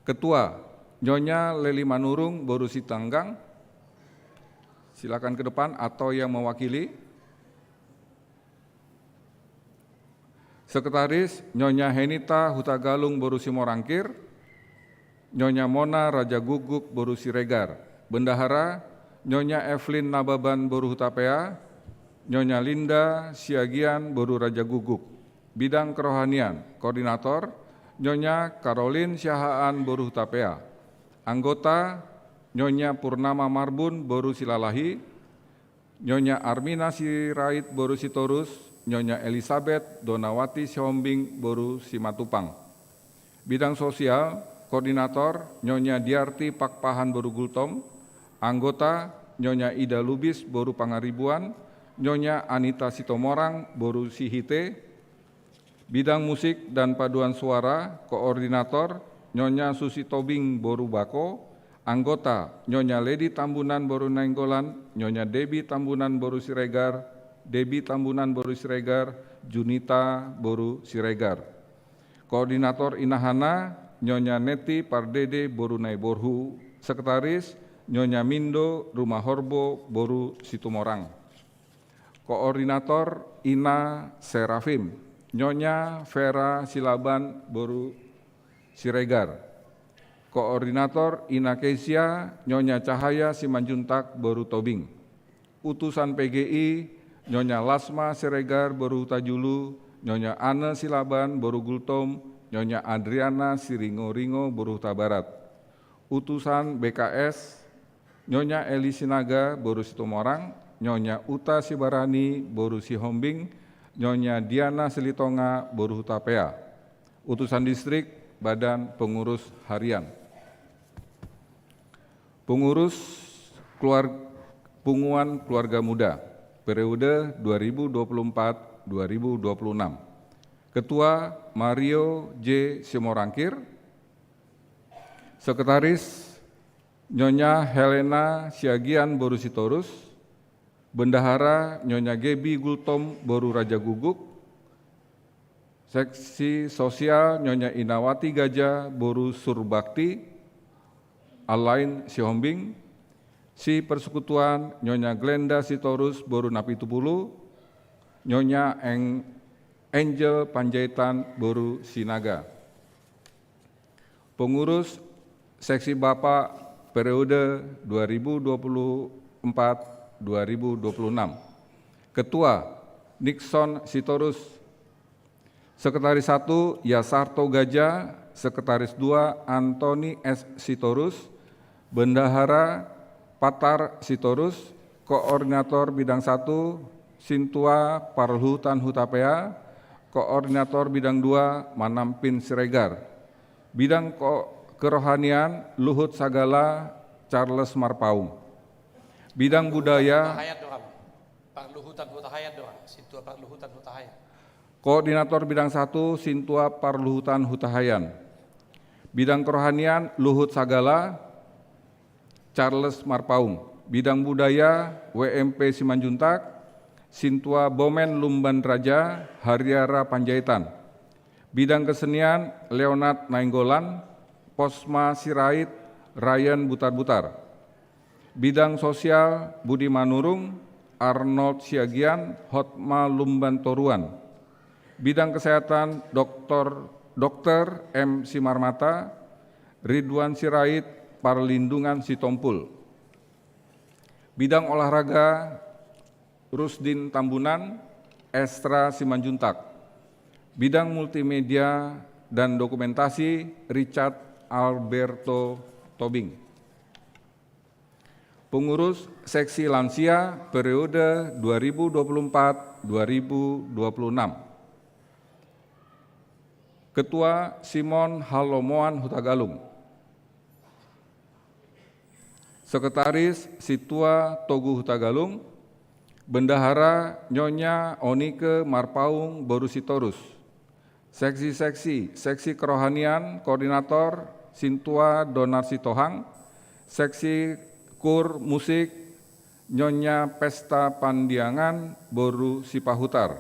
Ketua, Nyonya Leli Manurung boru Sitanggang. Silakan ke depan atau yang mewakili. Sekretaris, Nyonya Henita Hutagalung boru Simorangkir. Nyonya Mona Raja Guguk boru Siregar. Bendahara, Nyonya Evelyn Nababan boru Hutapea, Nyonya Linda Siagian boru Raja Guguk. Bidang kerohanian, koordinator, Nyonya Caroline Siahaan boru Hutapea. Anggota, Nyonya Purnama Marbun boru Silalahi, Nyonya Armina Sirait boru Sitorus, Nyonya Elizabeth Donawati Sihombing boru Simatupang. Bidang sosial, koordinator, Nyonya Diarti Pakpahan boru Gultom, anggota, Nyonya Ida Lubis boru Pangaribuan, Nyonya Anita Sitomorang boru Sihite, bidang musik dan paduan suara, koordinator, Nyonya Susi Tobing boru Bako, anggota, Nyonya Ledi Tambunan boru Nainggolan, Nyonya Debi Tambunan boru Siregar, Debi Tambunan boru Siregar, Junita boru Siregar. Koordinator inahana, Nyonya Neti Pardede boru Naiborhu, sekretaris, Nyonya Mindo Rumahorbo boru Situmorang. Koordinator Ina Serafim, Nyonya Vera Silaban boru Siregar. Koordinator Ina Kesia, Nyonya Cahaya Simanjuntak boru Tobing. Utusan P G I, Nyonya Lasma Siregar boru Hutajulu, Nyonya Anne Silaban boru Gultom, Nyonya Adriana Siringoringo boru Hutabarat. Utusan B K S, Nyonya Eli Sinaga boru Situmorang, Nyonya Uta Sibarani boru Sihombing, Nyonya Diana Silitonga boru Hutapea. Utusan distrik, Badan Pengurus Harian. Pengurus keluar-, Punguan Keluarga Muda, periode dua ribu dua puluh empat dua ribu dua puluh enam. Ketua, Mario J Simorangkir. Sekretaris, Nyonya Helena Siagian boru Sitorus. Bendahara, Nyonya Gebi Gultom boru Rajaguguk. Seksi sosial, Nyonya Inawati Gaja boru Surbakti, Allain Sihombing. Si persekutuan, Nyonya Glenda Sitorus boru Napitupulu, Nyonya Eng-, Angel Panjaitan boru Sinaga. Pengurus seksi Bapak periode dua ribu dua puluh empat dua ribu dua puluh enam. Ketua, Nixon Sitorus. Sekretaris satu, Yasarto Gaja. Sekretaris dua, Antoni S Sitorus. Bendahara, Patar Sitorus. Koordinator bidang satu, Sintua Parluhutan Hutapea. Koordinator bidang dua, Manampin Siregar. Bidang ko-, kerohanian, Luhut Sagala, Charles Marpaung. Bidang budaya, Hutahayat do, Pak. Parluhutan Hutahayat do, Pak. Sintua Parluhutan Hutahayat. Koordinator bidang satu, Sintua Parluhutan Hutahayan. Bidang kerohanian, Luhut Sagala, Charles Marpaung. Bidang budaya, W M P Simanjuntak, Sintua Bomen Lumban Raja, Hariara Panjaitan. Bidang kesenian, Leonard Nainggolan, Posma Sirait, Ryan Butarbutar. Bidang sosial, Budi Manurung, Arnold Siagian, Hotma Lumban Toruan. Bidang kesehatan, Doktor, Dokter M Simarmata, Ridwan Sirait, Parlindungan Sitompul. Bidang olahraga, Rusdin Tambunan, Estra Simanjuntak. Bidang multimedia dan dokumentasi, Richard Alberto Tobing. Pengurus seksi lansia periode dua ribu dua puluh empat dua ribu dua puluh enam. Ketua, Simon Halomoan Hutagalung. Sekretaris, Sintua Togu Hutagalung. Bendahara, Nyonya Onike Marpaung boru Sitorus. Seksi-seksi, seksi kerohanian, koordinator, Sintua Donar Sitohang. Seksi kur musik, Nyonya Pesta Pandiangan boru Sipahutar.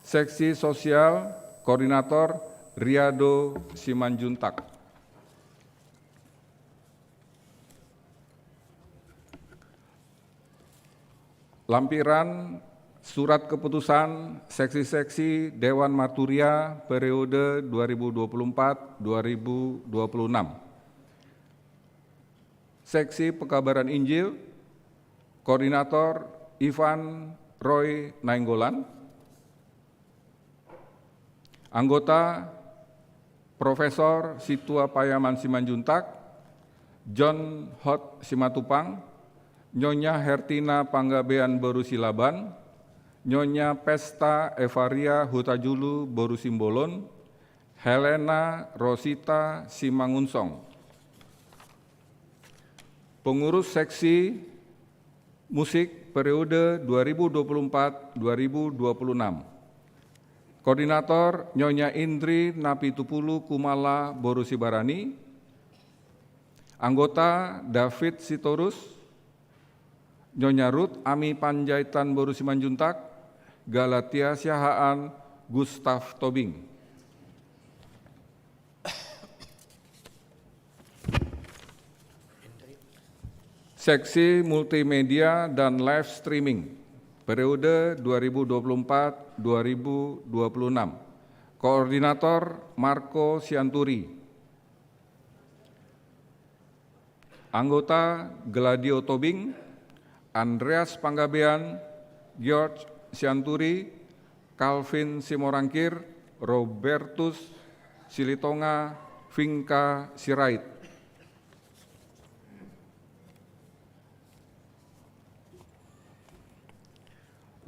Seksi sosial, koordinator, Riado Simanjuntak. Lampiran surat keputusan seksi-seksi Dewan Marturia periode dua ribu dua puluh empat dua ribu dua puluh enam. Seksi Pekabaran Injil, koordinator Ivan Roy Nainggolan. Anggota, Profesor Sintua Payaman Simanjuntak, John Hot Simatupang, Nyonya Hertina Panggabean boru Silaban, Nyonya Pesta Evaria Hutajulu boru Simbolon, Helena Rosita Simangunsong. Pengurus seksi musik periode dua ribu dua puluh empat dua ribu dua puluh enam. Koordinator, Nyonya Indri Napitupulu Kumala boru Sibarani. Anggota, David Sitorus, Nyonya Ruth Ami Panjaitan boru Simanjuntak, Galatia Siahaan, Gustav Tobing. Seksi multimedia dan live streaming. periode dua ribu dua puluh empat dua ribu dua puluh enam. Koordinator Marco Sianturi. Anggota Gladio Tobing, Andreas Panggabean, George Sianturi, Calvin Simorangkir, Robertus Silitonga, Vinka Sirait.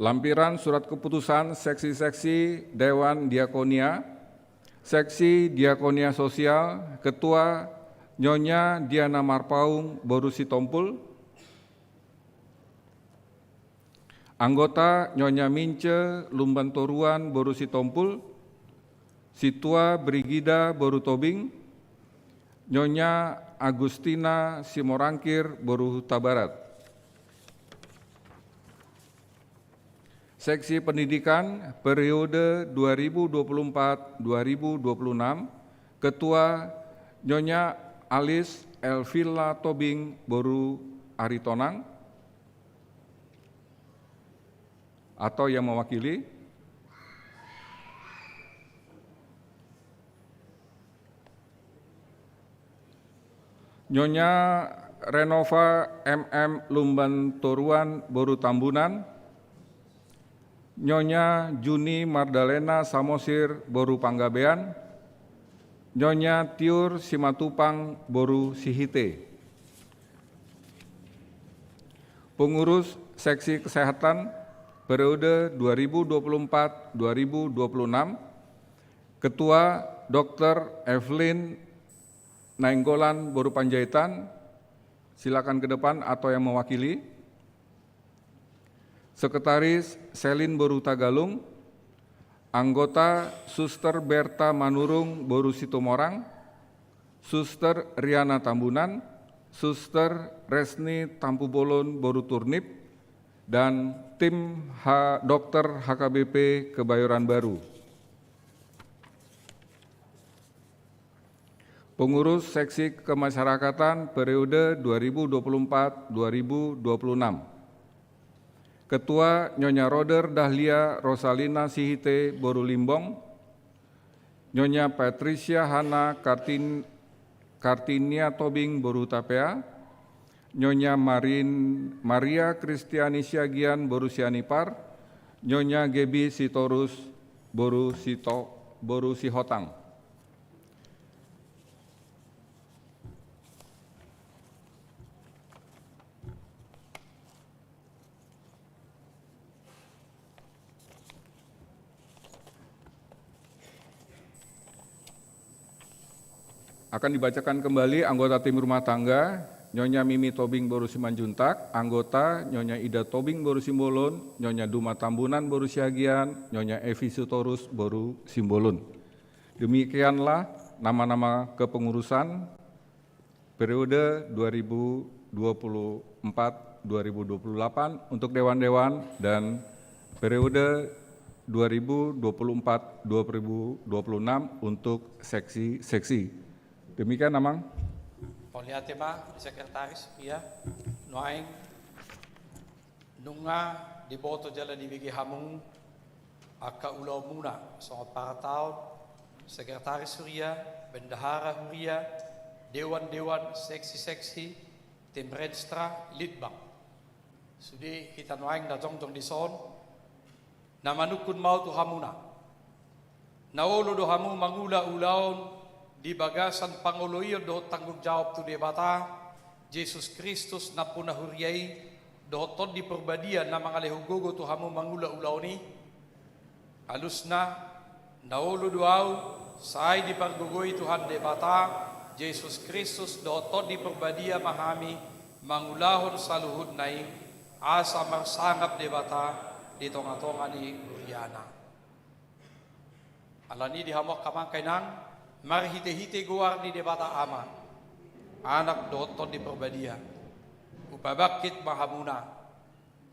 Lampiran surat keputusan seksi-seksi Dewan Diakonia. Seksi Diakonia Sosial, Ketua Nyonya Diana Marpaung boru Sitompul. Anggota Nyonya Mince Lumban Toruan boru Sitompul. Situa Brigida boru Tobing. Nyonya Agustina Simorangkir boru Hutabarat. Seksi Pendidikan periode dua ribu dua puluh empat dua ribu dua puluh enam, Ketua Nyonya Alis Elvila Tobing boru Aritonang, atau yang mewakili. Nyonya Renova M M Lumban Toruan boru Tambunan, Nyonya Juni Mardalena Samosir boru Panggabean, Nyonya Tiur Simatupang boru Sihite. Pengurus Seksi Kesehatan periode dua ribu dua puluh empat dua ribu dua puluh enam, Ketua Dokter Evelyn Nainggolan boru Panjaitan, silakan ke depan atau yang mewakili. Sekretaris Selin boru Tagalung, anggota Suster Berta Manurung boru Situmorang, Suster Riana Tambunan, Suster Resni Tampubolon boru Turnip, dan tim H-, dokter H K B P Kebayoran Baru. Pengurus Seksi Kemasyarakatan periode dua ribu dua puluh empat dua ribu dua puluh enam. Ketua Nyonya Roder Dahlia Rosalina Sihite boru Limbong, Nyonya Patricia Hana Kartin-, Kartinia Tobing boru Hutapea, Nyonya Marin-, Maria Kristiani Siagian boru Sianipar, Nyonya Gebi Sitorus boru Sito-, boru Sihotang. Akan dibacakan kembali anggota tim rumah tangga, Nyonya Mimi Tobing boru Simanjuntak, anggota Nyonya Ida Tobing boru Simbolon, Nyonya Duma Tambunan boru Siagian, Nyonya Evi Sitorus boru Simbolon. Demikianlah nama-nama kepengurusan periode dua ribu dua puluh empat dua ribu dua puluh delapan untuk dewan-dewan dan periode dua ribu dua puluh empat dua ribu dua puluh enam untuk seksi-seksi. Demikian, Amang. Mauliate ma di sekretaris, ia nuaeng nunga diboto jala dibege hamu angka ulaonmuna songon parataon sekretaris huria, bendahara huria, dewan-dewan, seksi-seksi, tim renstra, litbang. Sude hita nuaeng na jongjong dison, na manungkun ma au tu hamuna. Na olo do hamu mangula ulaon di bagasan pangoloion dohot tanggung jawab tu Debata, Jesus Kristus nampuna huria i, dohot Tondi Porbadia na mangalehon gogo tu hamu mangula ulaon i? Alusna, na olo do au, sai dipargogoi Tuhan Debata, Jesus Kristus dohot Tondi Porbadia ma hami mangulahon saluhutna i, asa marsangap Debata di tonga-tonga ni huriana. Alani i di hamu angka amang inang, marhite-hite goar ni Debata Ama, Anak dohot Tondi Porbadia, hupabangkit ma hamuna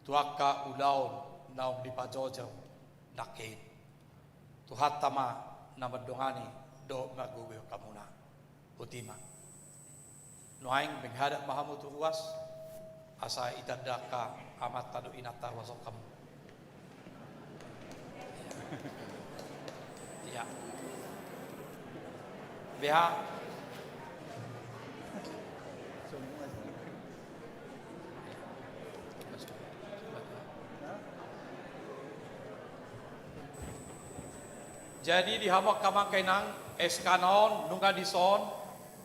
tu angka ulaon naung dipajojor nangkin. Tuhanta ma na mandongani dohot margogoihon hamuna. Boti ma. Nuaeng menghadap ma hamu tu ruas, asa itanda angka amanta dohot inanta ruas on hamu. Ya. B H. Jadi di hamu angka amang inang, S K na on nunga dison,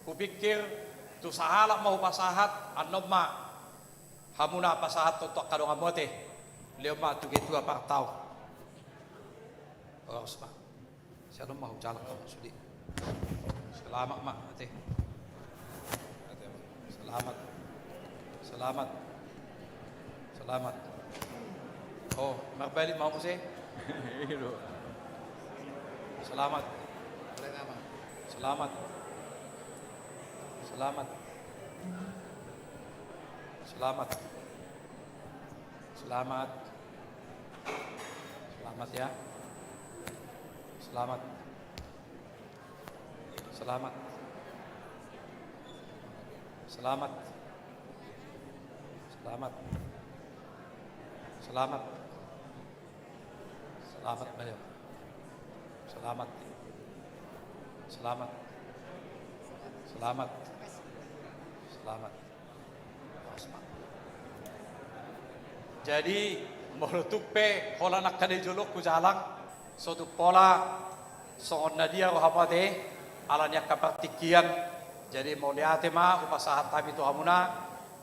hupikir tu sahalak ma hupasahat, annon ma hamuna pasahathon tu angka donganmu ate. Lehon ma tu G dua Partau. Horas ma. Sian on ma hujalang hamu sude. Selamat ma ate. Selamat. Selamat. Selamat. Oh, marbalik ma hamu muse. Selamat. Selamat. Selamat. Selamat. Selamat. Selamat ya. Selamat. Selamat. Selamat. Selamat. Selamat. Selamat, Mayor. Selamat. Selamat. Selamat. Selamat. Jadi, molo tung pe holan angka na di jolongku jalang, so tung pola songon na dia roha mate, ala ni angka partingkian. Jadi, mauliate ma hupasahat hami tu hamuna,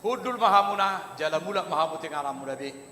hundul ma hamuna, jala mulak ma hamu tu ingananmuna be.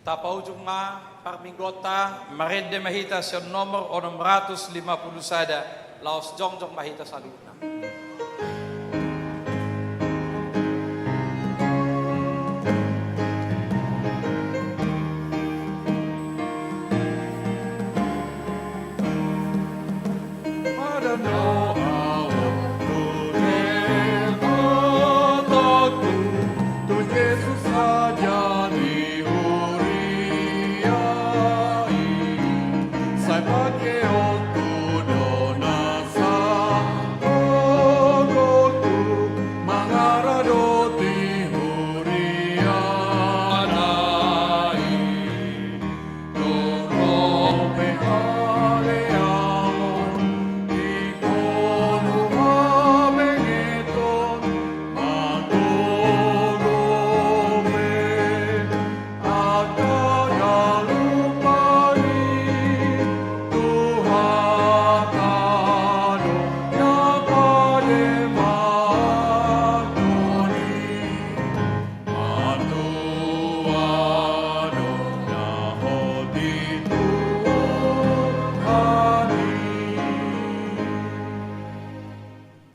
Tapaujung ma parmingguonta, marende ma hita sian nomor onom ratus lima puluh sada, laos jongjong ma hita saluhutna.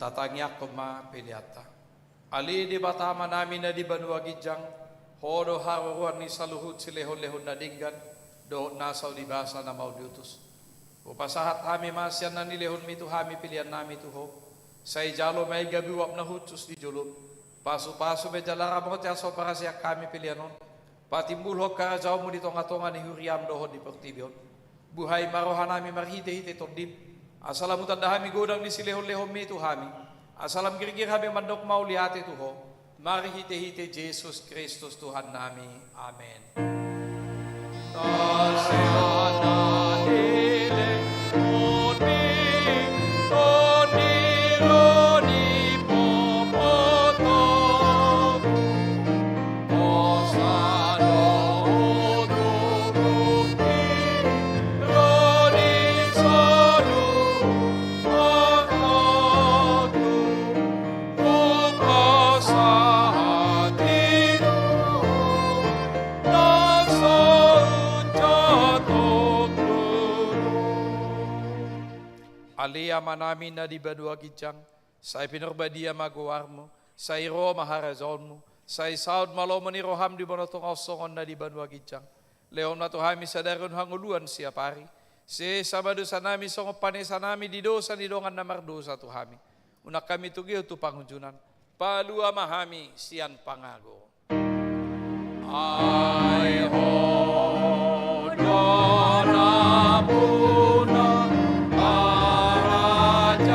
Tatangiangkon ma peleanta. Ale Debata Amanami na di banua ginjang, Ho do haroroan ni saluhut silehonlehon na denggan dohot nasa ulibasa na mauliutus. Hupasahat hami ma sian na nilehonmi tu hami peleannami tu Ho. Sai jalo ma i gabe uap na hushus di jolom. Pasupasu ma i jala ramoti asa hombar hasean hami pelean on. Patimbulhon harajaonmu di tongatonga ni huriam dohot di portibi on. Buhai ma rohanami marhitehite Tondim, asa lam hutanda hami godang ni silehonlehonmi tu hami, asa lam girgir hami mandok mauliate tu Ho, marhitehite Jesus Kristus Tuhannami. Amen. Ale Amanami na di banua ginjang, sai pinarbadia ma goarmu, sai ro ma harajaonmu, Sai saut ma lomo ni roham di banua tonga on songon na di banua ginjang. Lehon ma tu hami sadari on hangoluan siapari. Sesa ma dosanami songon panesanami di dosa ni dongan na mardosa tu hami. Unang hami togihon tu pangunjunan. Palua ma hami sian pangago. Ai Ho do nampuna harajaon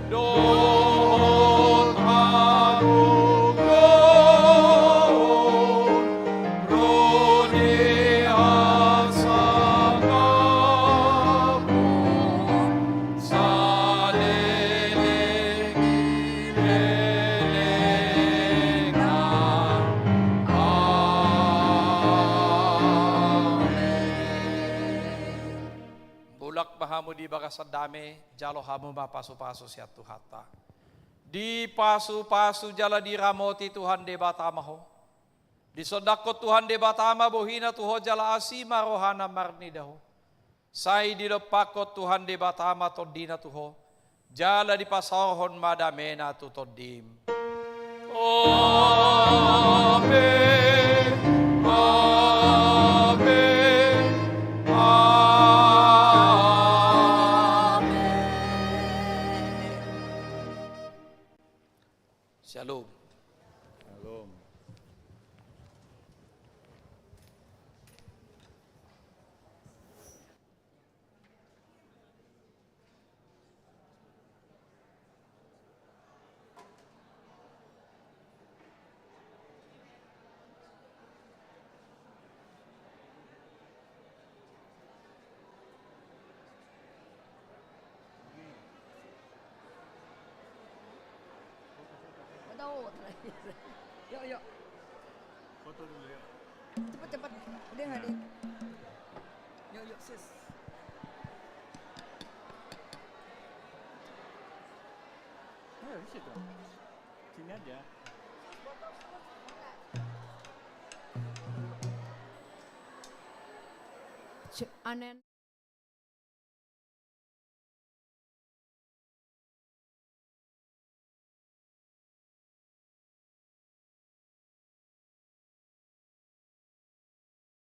dohot hagogoon ro di hasangapon saleleng ni lelengna. Amen. Mulak ma hamu di bagasan dame, jalo hamu ma pasupasu sian Tuhanta. Dipasupasu jala diramoti Tuhan Debata ma ho. Disondangkon Tuhan Debata ma bohina tu ho jala asi ma rohana marnida ho. Sai didompakkon Tuhan Debata ma tondina tu ho, jala dipasaorhon ma damena tu tondim. Amen. Amen. Amen. Shalom. Shalom. Ada, oh, terakhir. Yuk, yuk. Foto dulu, yuk. Cepet, cepet. Udah nggak, Din? Yuk, yuk, sis. Ayo, di situ. Sini aja. Cek anen.